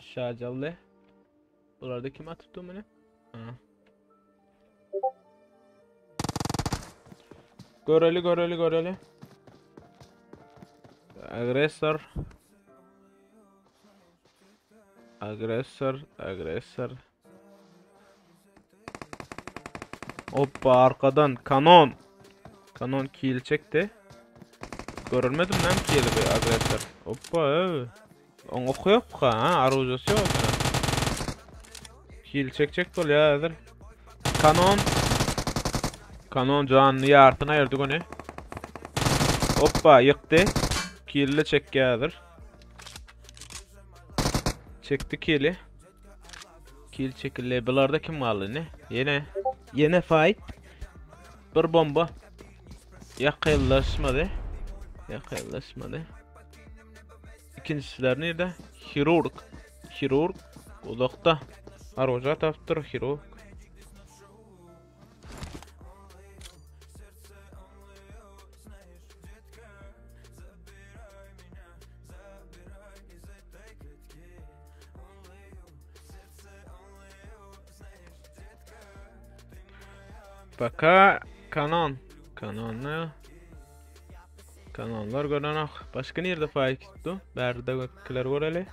Şajally. Bularda kim atypdy muny? Ha. Göreli, göreli, göreli. Agresor. Agresor, agresor. Hoppa arkadan kanon. Kanon kill çekdi. Görülmedim lan kill'i bir agresor. Hoppa. Oň oky yok ha, arujasy yok. Kill çekecek bolýar häzir. Kanon. Kanon janyny ýarsyny aýyrdy göni. Hoppa ýykdy. Kill'i çekýär häzir. Çekdi kill'i. Kill çekildi. Bularda kim galdy indi? Ýene ýene fight. Bir bomba. Ýakynlaşmady. Ýakynlaşmady. İkincisiler nirde? Hirurg. Hirurg uzakda. Aroja tapdyr hirurg. Baka kanon. Kanon ne? Kanonlar görenok. Başka nirde faýy tutdu? Bärde gökkiler göreli.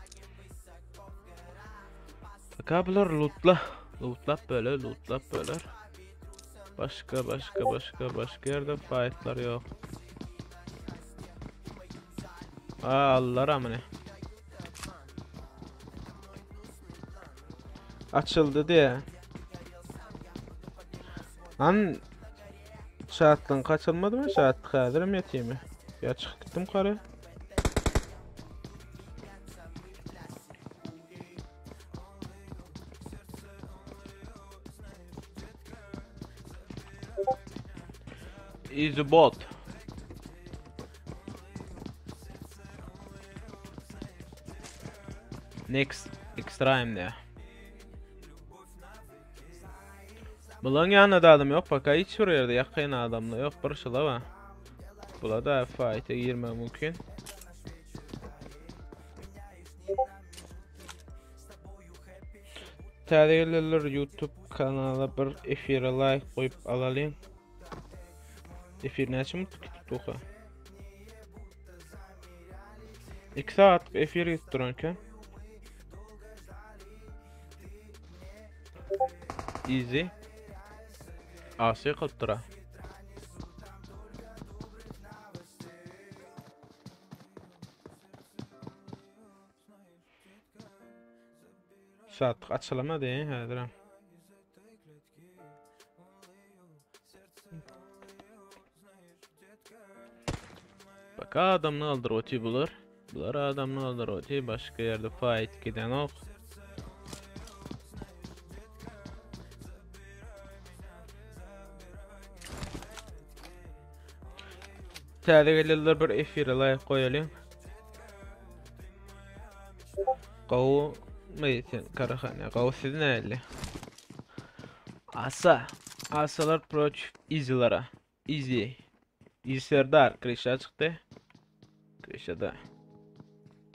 Baka bular lootla. Lootlap böyle, lootlap böler. Başka, başka, başka, başka ýerde faýtlar ýok. Aa, aldylar amyny. Açyldy diye. An Şatlyň kaçyrmadymy? Şatlyk häzirem ýetimi? Ýa çykyp gitdim kary. Easy bot. Next extra diýär. Bulaň ýanynda da adam ýok baka hiç bir ýerde ýakyn adamlar ýok bir şula bar. Bula da fight'e girmek mümkin. Täze gelenler YouTube kanala bir efire like goýup alalyň. Efir näçe minut gitip durka? 2 saatlik efir gitip duran eken. Easy. AC kylyp dura. saatlyk açylamady häzir. Bak adamny aldyr oty bular. Bular adamny aldyr oty başga ýerde fight gidenok. Täze gelenler bir efire like goýalyň. Gowy my sen Karahane? Gowy siz näli? Asa. Asalar proç Easy'lara. Easy. Easy Serdar Krişa çykdy. Krişada.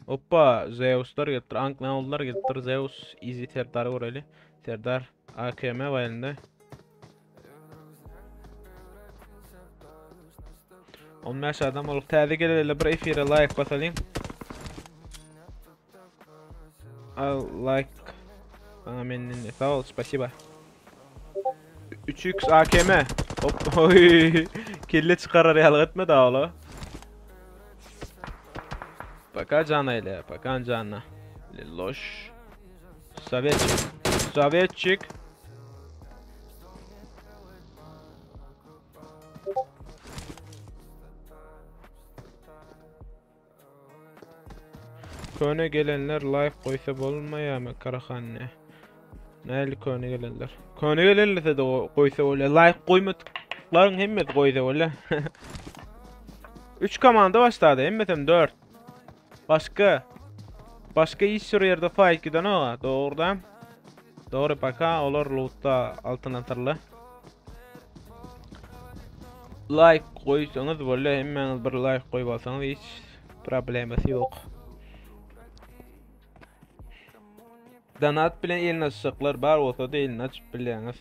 Hoppa, Zeuslar gelipdir. Anknaullar gelipdir. Zeus, Easy Serdar göreli. Serdar AKM var elinde. 15 adam olup täze geleli bir efire like basalyň. Al like. Sana menden sağ ol, spasiba. 3x AKM. Hop, oy. Kelle çıkarar ýaly etme da ola. Baka jana ile, bakan jana. Loş. Sovetçik. Sovetçik. Köne gelenler like goýsa bolmaýarmy Karahanne? Näli köne gelenler? Köne gelenler de goýsa bolýar. Like goýmadyklaryň hemmesi goýsa bolýar. 3 komanda başlady, hemmesem 4. Başga Başga iş sürü ýerde fight giden oga, dogrudan. Dogry paka olar lootda altyn atyrly. Like goýsaňyz bolýar, hemmäňiz bir like goýup alsaňyz hiç problemasy ýok. Donat bilen elini açjaklar bar bolsa da elini açyp bilýäňiz.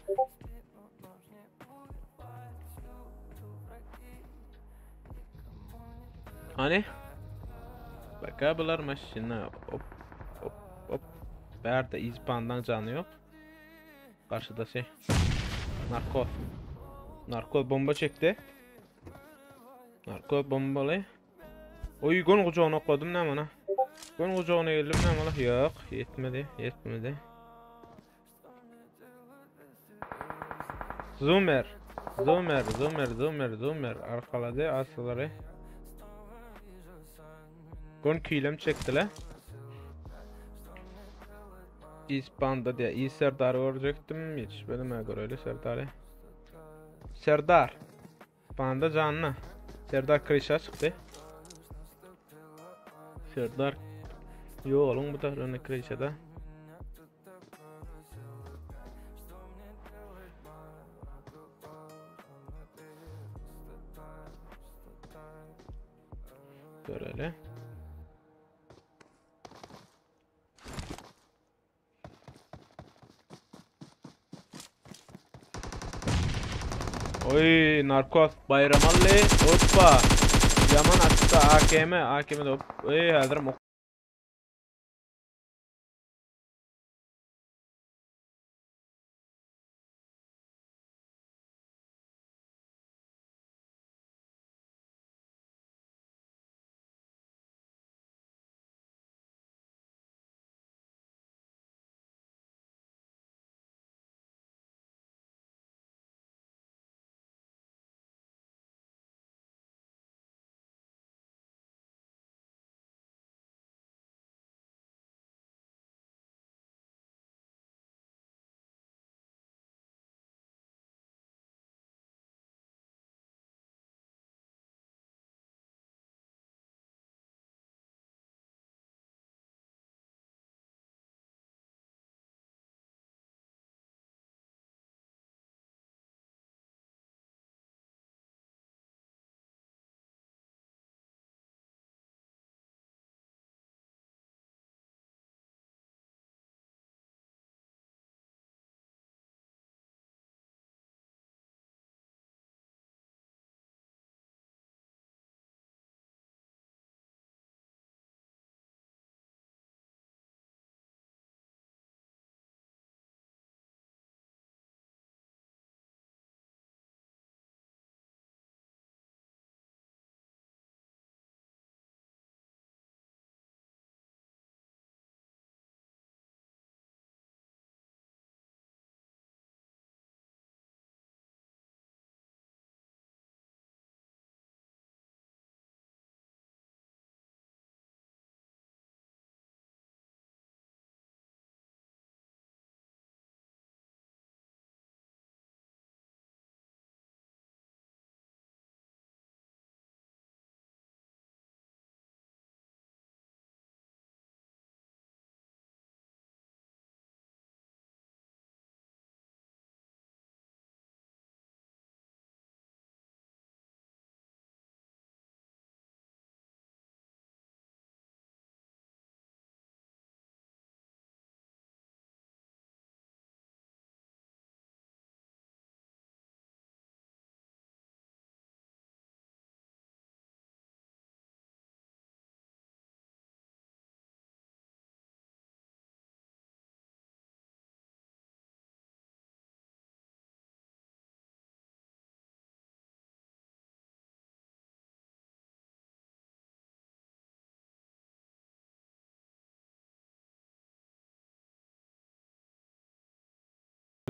Hani? Baka bular maşyna hop hop hop. Bärde izpandan jany ýok. Garşyda şey. Narkoz. Narkoz bomba çekdi. Narkoz bombaly. Oy gön kucağına okladym näme ona? Gön kucağına geldim näme ola? Ýok, ýetmedi, ýetmedi. Zoomer. Zoomer, Zoomer, Zoomer, Zoomer arkalady aslary. Gön küýlem çekdiler. İspanda diýe iyi Serdar görecektim. Yetişmedim ha göreli Serdar'ı. Serdar. Panda canlı. Serdar Krişa çıktı. Serdar Yo oğlum bu da önü Krişa'da. Göreli. Oy narkoz Bayramalli hoppa. Yaman atdy AKM AKM de hop. Oy häzir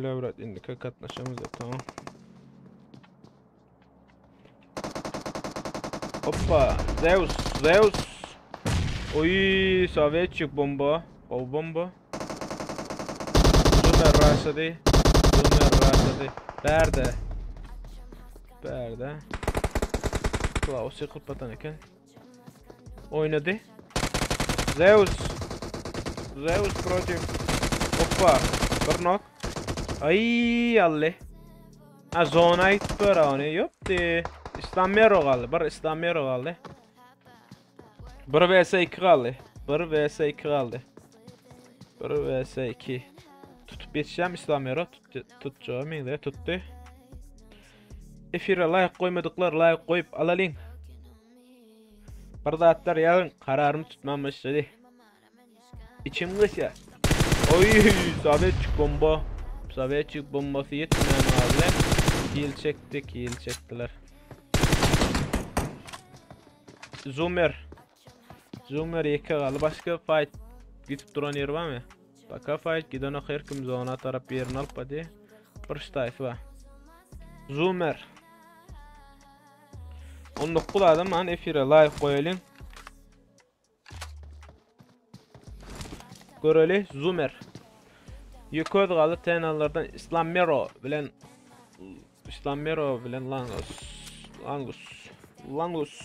Bolýa brat, indiki gatnaşamyzda tamam. Hoppa, Zeus, Zeus. Oy, Sovetçik bomba. O bomba. Zoomer rushlady. Zoomer rushlady. Bärde. Bärde. Klaus ýykyp batan eken. Oynady. Zeus. Zeus protiv. Hoppa. Bir nok. Ay alli. Ha zona gitdi ony. Ýokdy. İslamero galdy. Bir İslamero galdy. 1 vs 2 galdy. 1 vs 2 galdy. 1 vs 2. Tutup ýetişýärmi İslamero? Tutdy, tutjagy meňzeýär, tutdy. Efire laýk goýmadyklar laýk goýup alalyň. Bir zatlar ýazyň, kararym tutman başlady. Içim gysýar. Oý, Sovetçik bomba. Sovetçik bombasy ýetmän galdy. Kill çekdi, kill çekdiler. Zoomer. Zoomer ýeke galdy. Başga fight gidip duran ýeri barmy? Baka fight gidenok her kim zona tarap ýerini alyp hadi. Bir ştaýfy bar. Zoomer. 19 adam an efire like goýalyň. Göreli Zoomer. Ýeke özi galdy TNL-lardan Islam Mero bilen Islam Mero bilen Langus. Langus. Langus.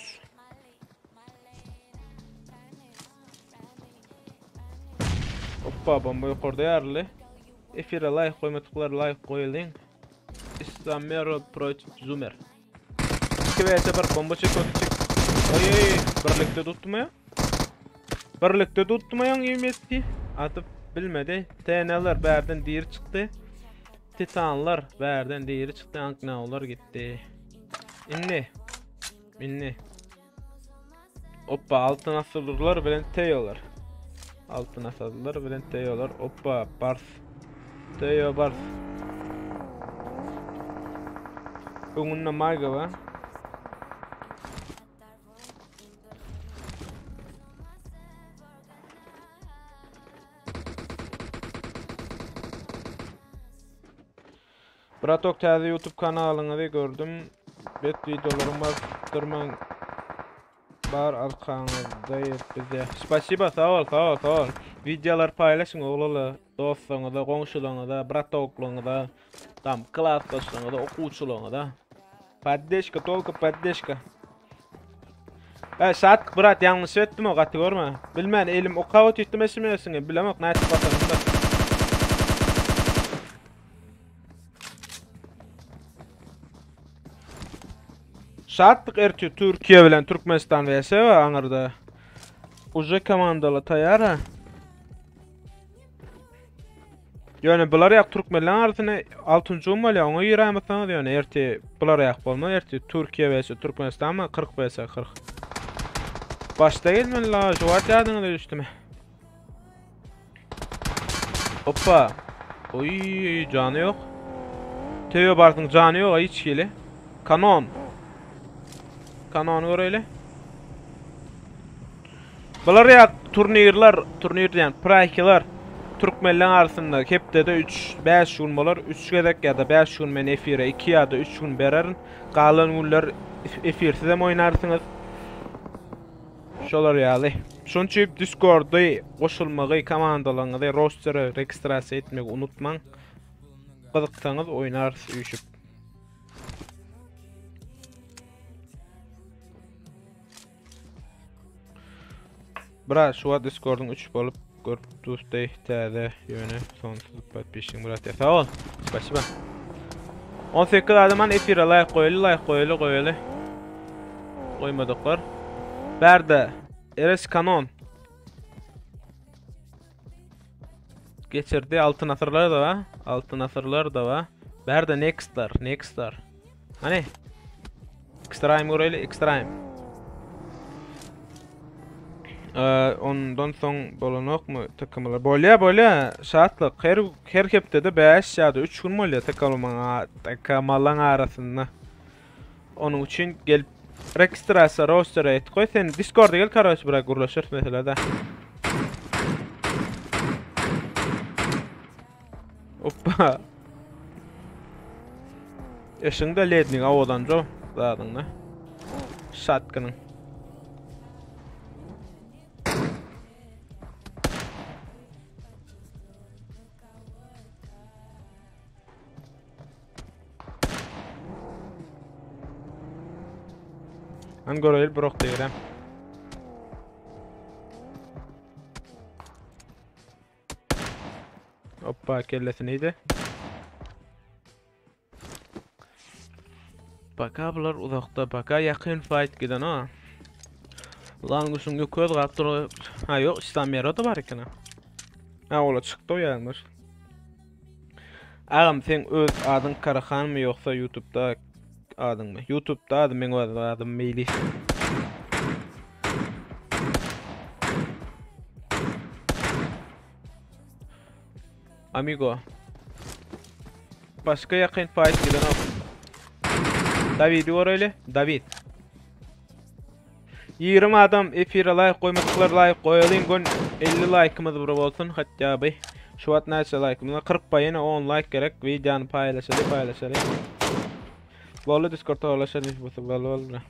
Hoppa bomba ýokarda ýaryldy. Efire like goýmadyklar like goýalyň. Islam Mero protiv Zoomer. 2 vs 1 bomba çek ötü çek. Oy oy birlikde tutma ya. Birlikde tutma ya yemetti. Atıp bilmedi. TN'ler bärden diri çykdy. Titanlar bärden diri çykdy. Anknaular gitdi. Inni. Inni. Hoppa altyn asyrlar bilen Teolar. Altyn asyrlar bilen Teolar. Hoppa Bars. Teo Bars. Öňünde Mayga bar. Bratok täze YouTube kanalyňyzy gördüm. Bet videolaryň bar, durmaň. Bar arkaňyzdaýyz bize. Spasiba, sag bol, sag bol, sag bol. Videolary paýlaşyň oglanlar, dostlaryňyza, goňşularyňyza, bratoklaryňyza, tam klasdaşlaryňyza, okuwçylaryňyza. Poddeşka, tolko poddeşka. E, Şatlyk brat ýalňyş etdim o gaty görme. Bilmän elim okap otyrdym eşimersiňi, bilemok näçe basanymda. Şatlyk ertir Türkiye bilen Türkmenistan vs we aňyrda. Uje komandalar taýýar ha. Ýöne bular ýak türkmenleň arasynda altynjy gün bolýar, oňa giräýmeseňiz ýöne ertir bular ýak bolmaz, ertir Türkiýe vs Türkmenistan mı 40 vs 40. Başda gelmeli la, şu wagt ýadyňyza düşdümi? Hoppa. Oý, jany ýok. Teo Barsyň jany ýok hiç hili. Kanon. Kanony göreýli. Bular ýa turnirler, turnir diýen praýkiler türkmenleň arasynda hepdede 3, 5 gün bolar. 3 gezek ýa-da 5 gün men efire 2 ýa-da 3 gün bererin. Galan günler efirsiz hem oýnarsyňyz. Şolar ýaly. Şonuň üçin Discordy goşulmagy, komandalaryňyzy rostere registrasiýa etmegi unutmaň. Gyzyksaňyz oýnarys üýşüp. Brat şu wagt Discordyň 3 bolup görüp dusday täze ýöne sonsuz podpisçiň brat ya. Sag ol. Spasiba. 18 adaman efire like goýaly, like goýaly, goýaly. Goýmadyklar. Bärde RS Kanon. Geçirdi altyn asyrlar da bar. Altyn asyrlar da bar. Bärde Nextlar, Nextlar. Hani? Extreme göreýli, Extreme. Ee, ondan soň bolanokmy takymlar? Bolýa, bolýa. Şatlyk. Her her hepdede 5 ýa-da 3 gün bolýa takymlaryň takymlaryň arasynda. Onuň üçin gelip registrasiýa rostere et goý. Sen Discord'a gel, karoç, bırak gürleşeris meselede. Hoppa. Eşiňde lednik awadanjo zadyňda. Shotgun'yň. An göreli bir ok degirem. Hoppa kellesini ýedi. Baka bular uzakda, baka ýakyn fight giden ha. Lan guşuň köz galyp dur. Ha ýok, İslam ýeri da bar eken. Ha ola çykdy o ýalňyş. Agam sen öz adyň Karahanmy ýoksa YouTube'da adyňmy? YouTube'da adym meň öz adym Meýlis. Amigo. Başga ýakyn fight gidenok. David'i göreli. David. 20 adam efire like goýmadyklar like goýalyň gün 50 like'ymyz bir bolsun hatda bi. Şu wagt näçe like'ymyz var? 40 ba ýene 10 like gerek. Videony paýlaşaly, paýlaşaly. Boldy Discord'a ulaşaly bu boldy boldy.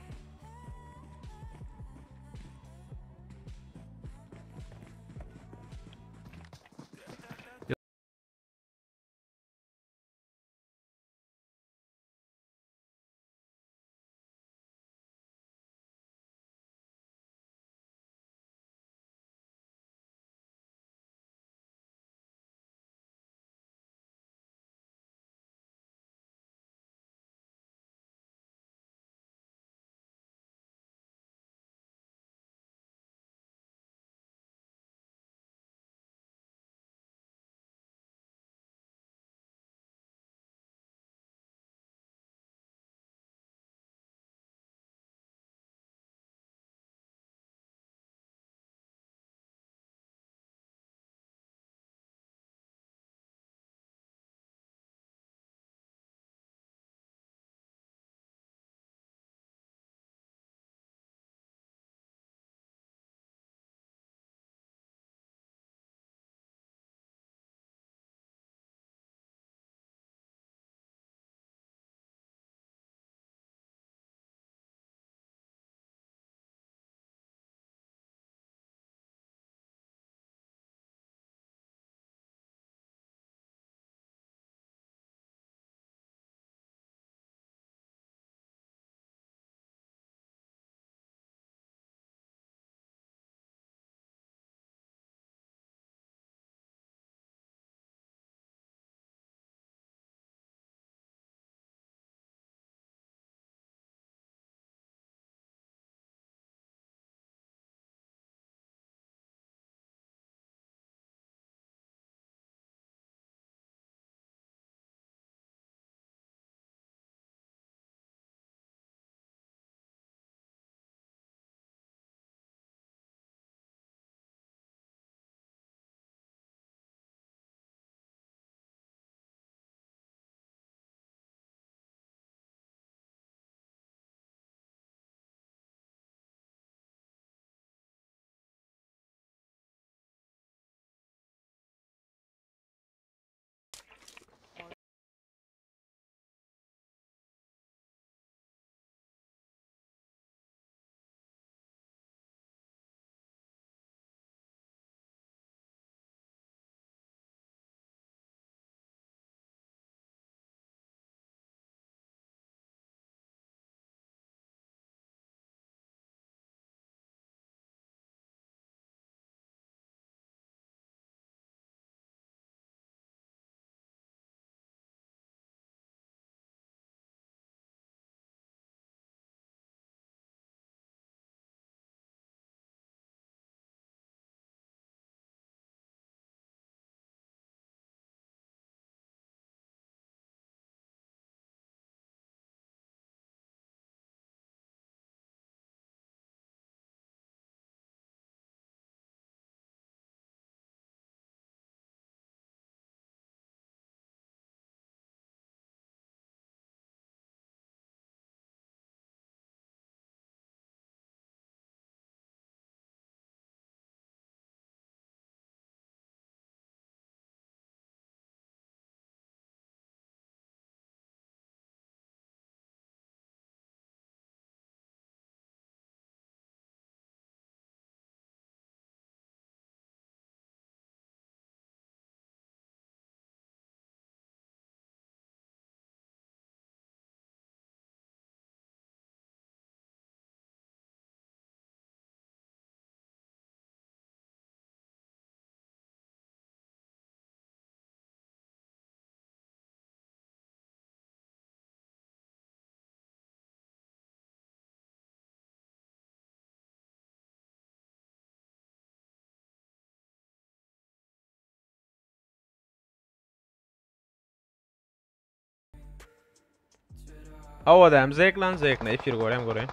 Hawa däm Zeklan Zekna efir görem görem.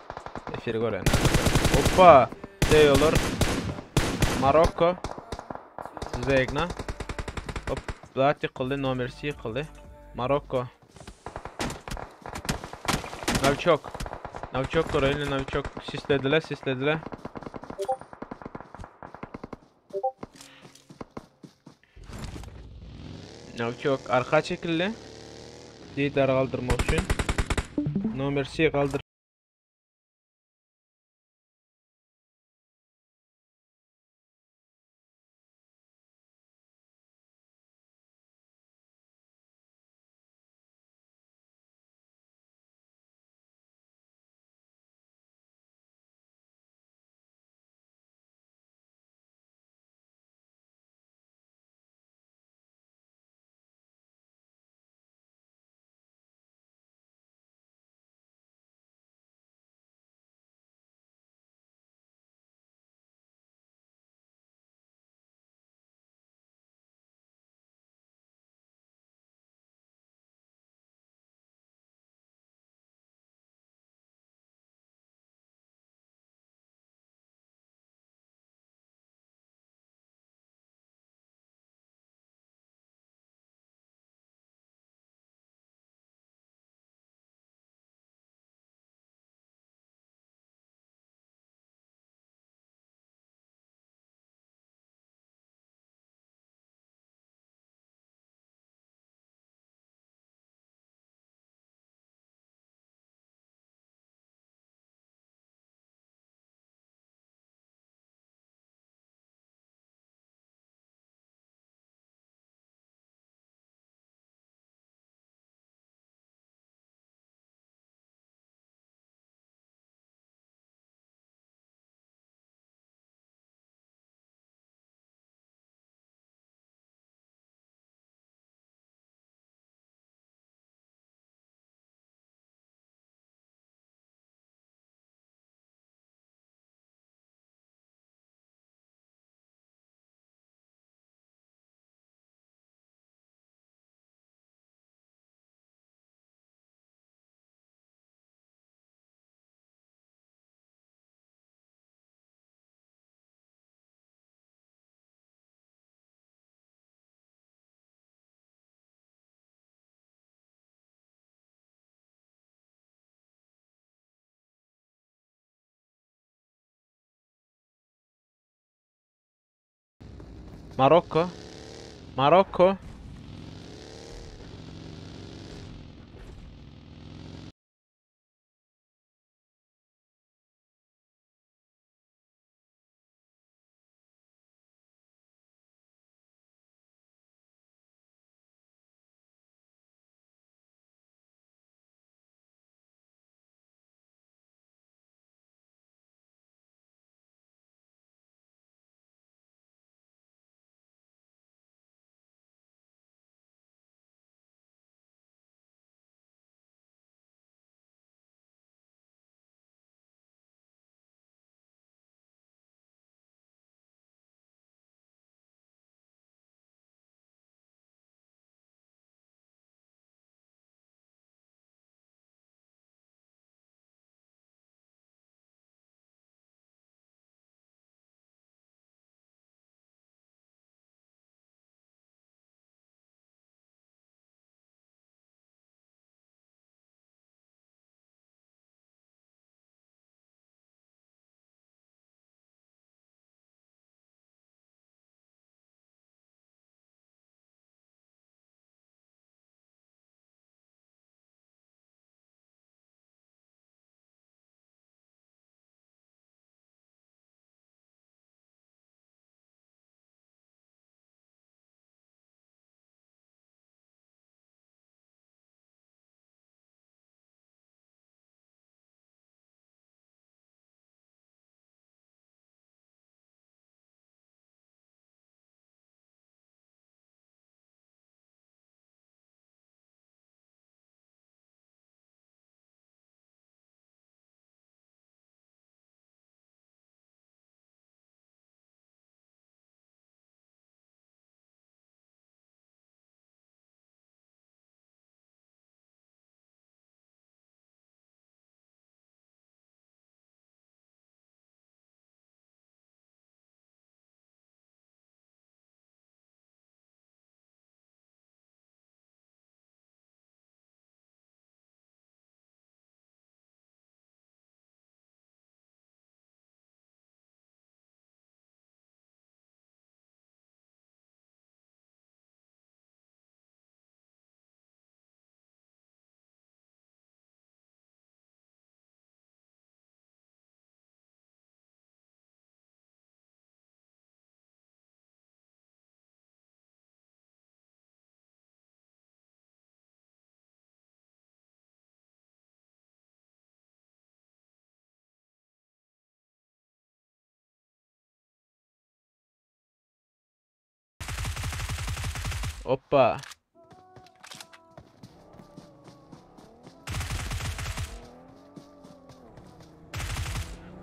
Efir görem. Hoppa. Deýolar. Marokko. Zegna. Hop, zat ýykyldy, nomersi ýykyldy. Marokko. Noviçok. Noviçok göreýin, noviçok sislediler, sislediler. Noviçok arka çekildi. Didar galdyrmak üçin. Nomersi galdyr. Marokko. Marokko. Hoppa.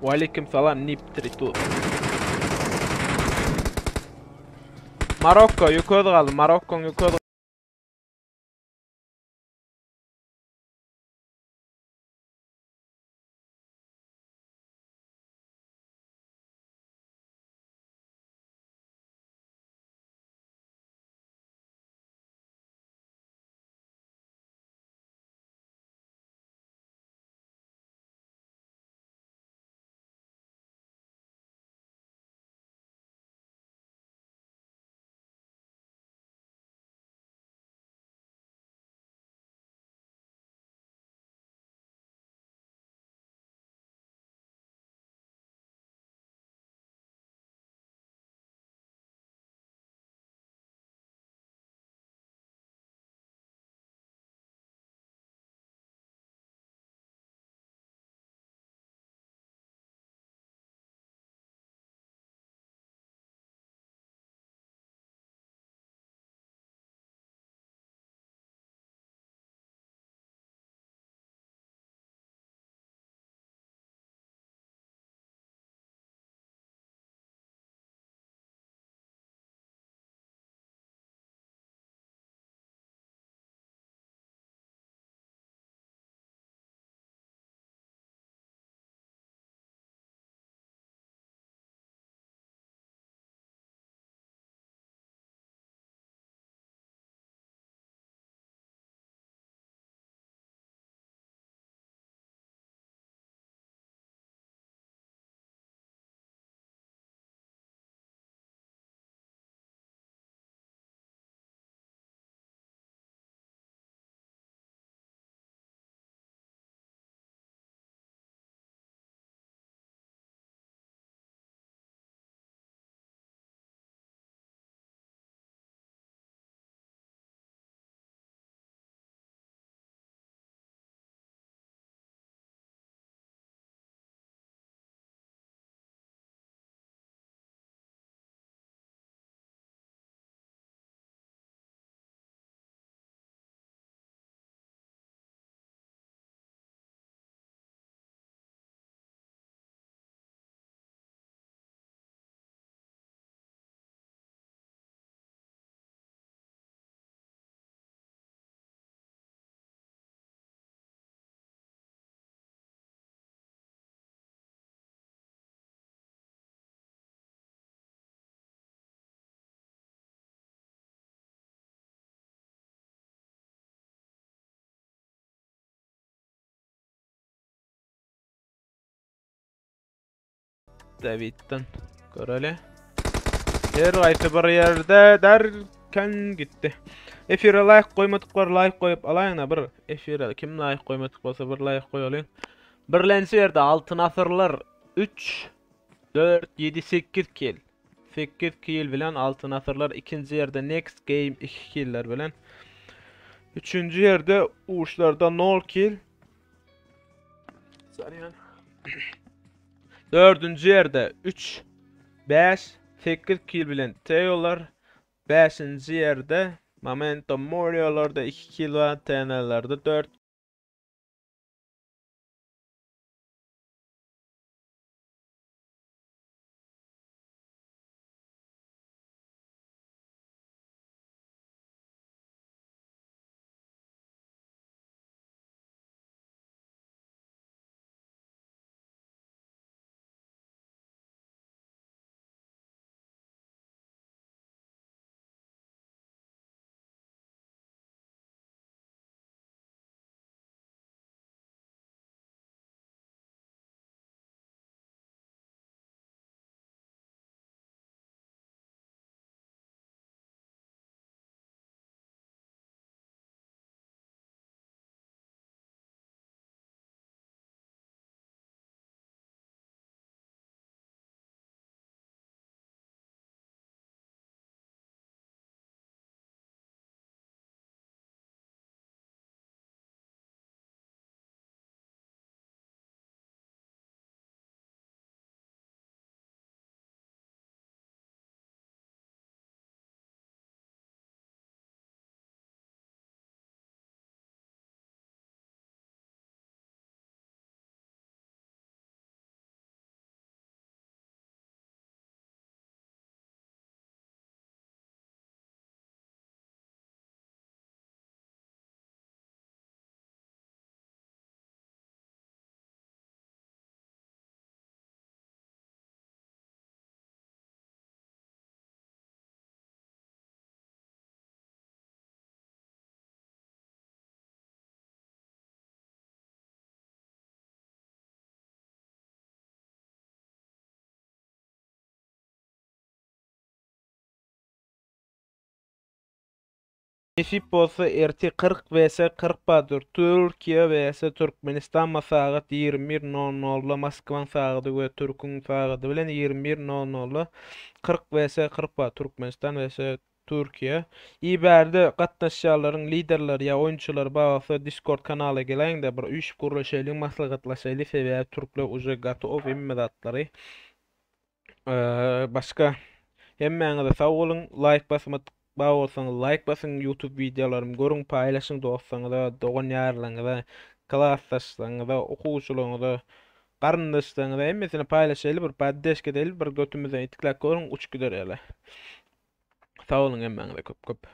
Waleýkim salam Nip Tritu. Marokko ýüköz galdy. Marokkoň ýüköz David'den göreli. Her gaýsy bir ýerde derken gitdi. Efire like goýmadyklar like goýup alaýyňda bir efire kim like goýmadyk bolsa bir like goýalyň. Birlenji ýerde Altyn asyrlar 3 4 7 8 kill. 8 kill bilen Altyn asyrlar ikinji ýerde Next Game 2 killer bilen. Üçünji ýerde Uşlarda 0 kill. Sarýan. Dördünji ýerde 3 5 8 kill bilen Teolar. Bäşinji ýerde Momento Moriolarda 2 kill bar, TNL-lerde 4 Nesip bolsa ertir 40 vs 40 bardyr. Türkiýe vs Türkmenistan ma sagat 21.00-da Moskwaň sagady we Türküň sagady bilen 21.00-da 40 vs 40 bar. Türkmenistan vs Türkiýe. I bärde gatnaşýanlaryň liderleri ýa oýunçylary bar bolsa Discord kanala geläýiňde bir üýşüp gürleşeliň, maslahatlaşaýly sebäbi türkler uje gaty ow hemme zatlary. Başga hemmäňize sag boluň. Laýk basmadyk bar bolsaňyz laýk basyň, YouTube wideolarymy görüň, paýlaşyň dostlaryňyza, dogan-ýarlaryňyza, klasdaşlaryňyza, okuwçylaryňyza, garyndaşlaryňyza hemmesine paýlaşaýly bir poddeşka edeli bir götümizden itikläp görüň uçup gider ýaly. Sag boluň hemmäňize köp köp.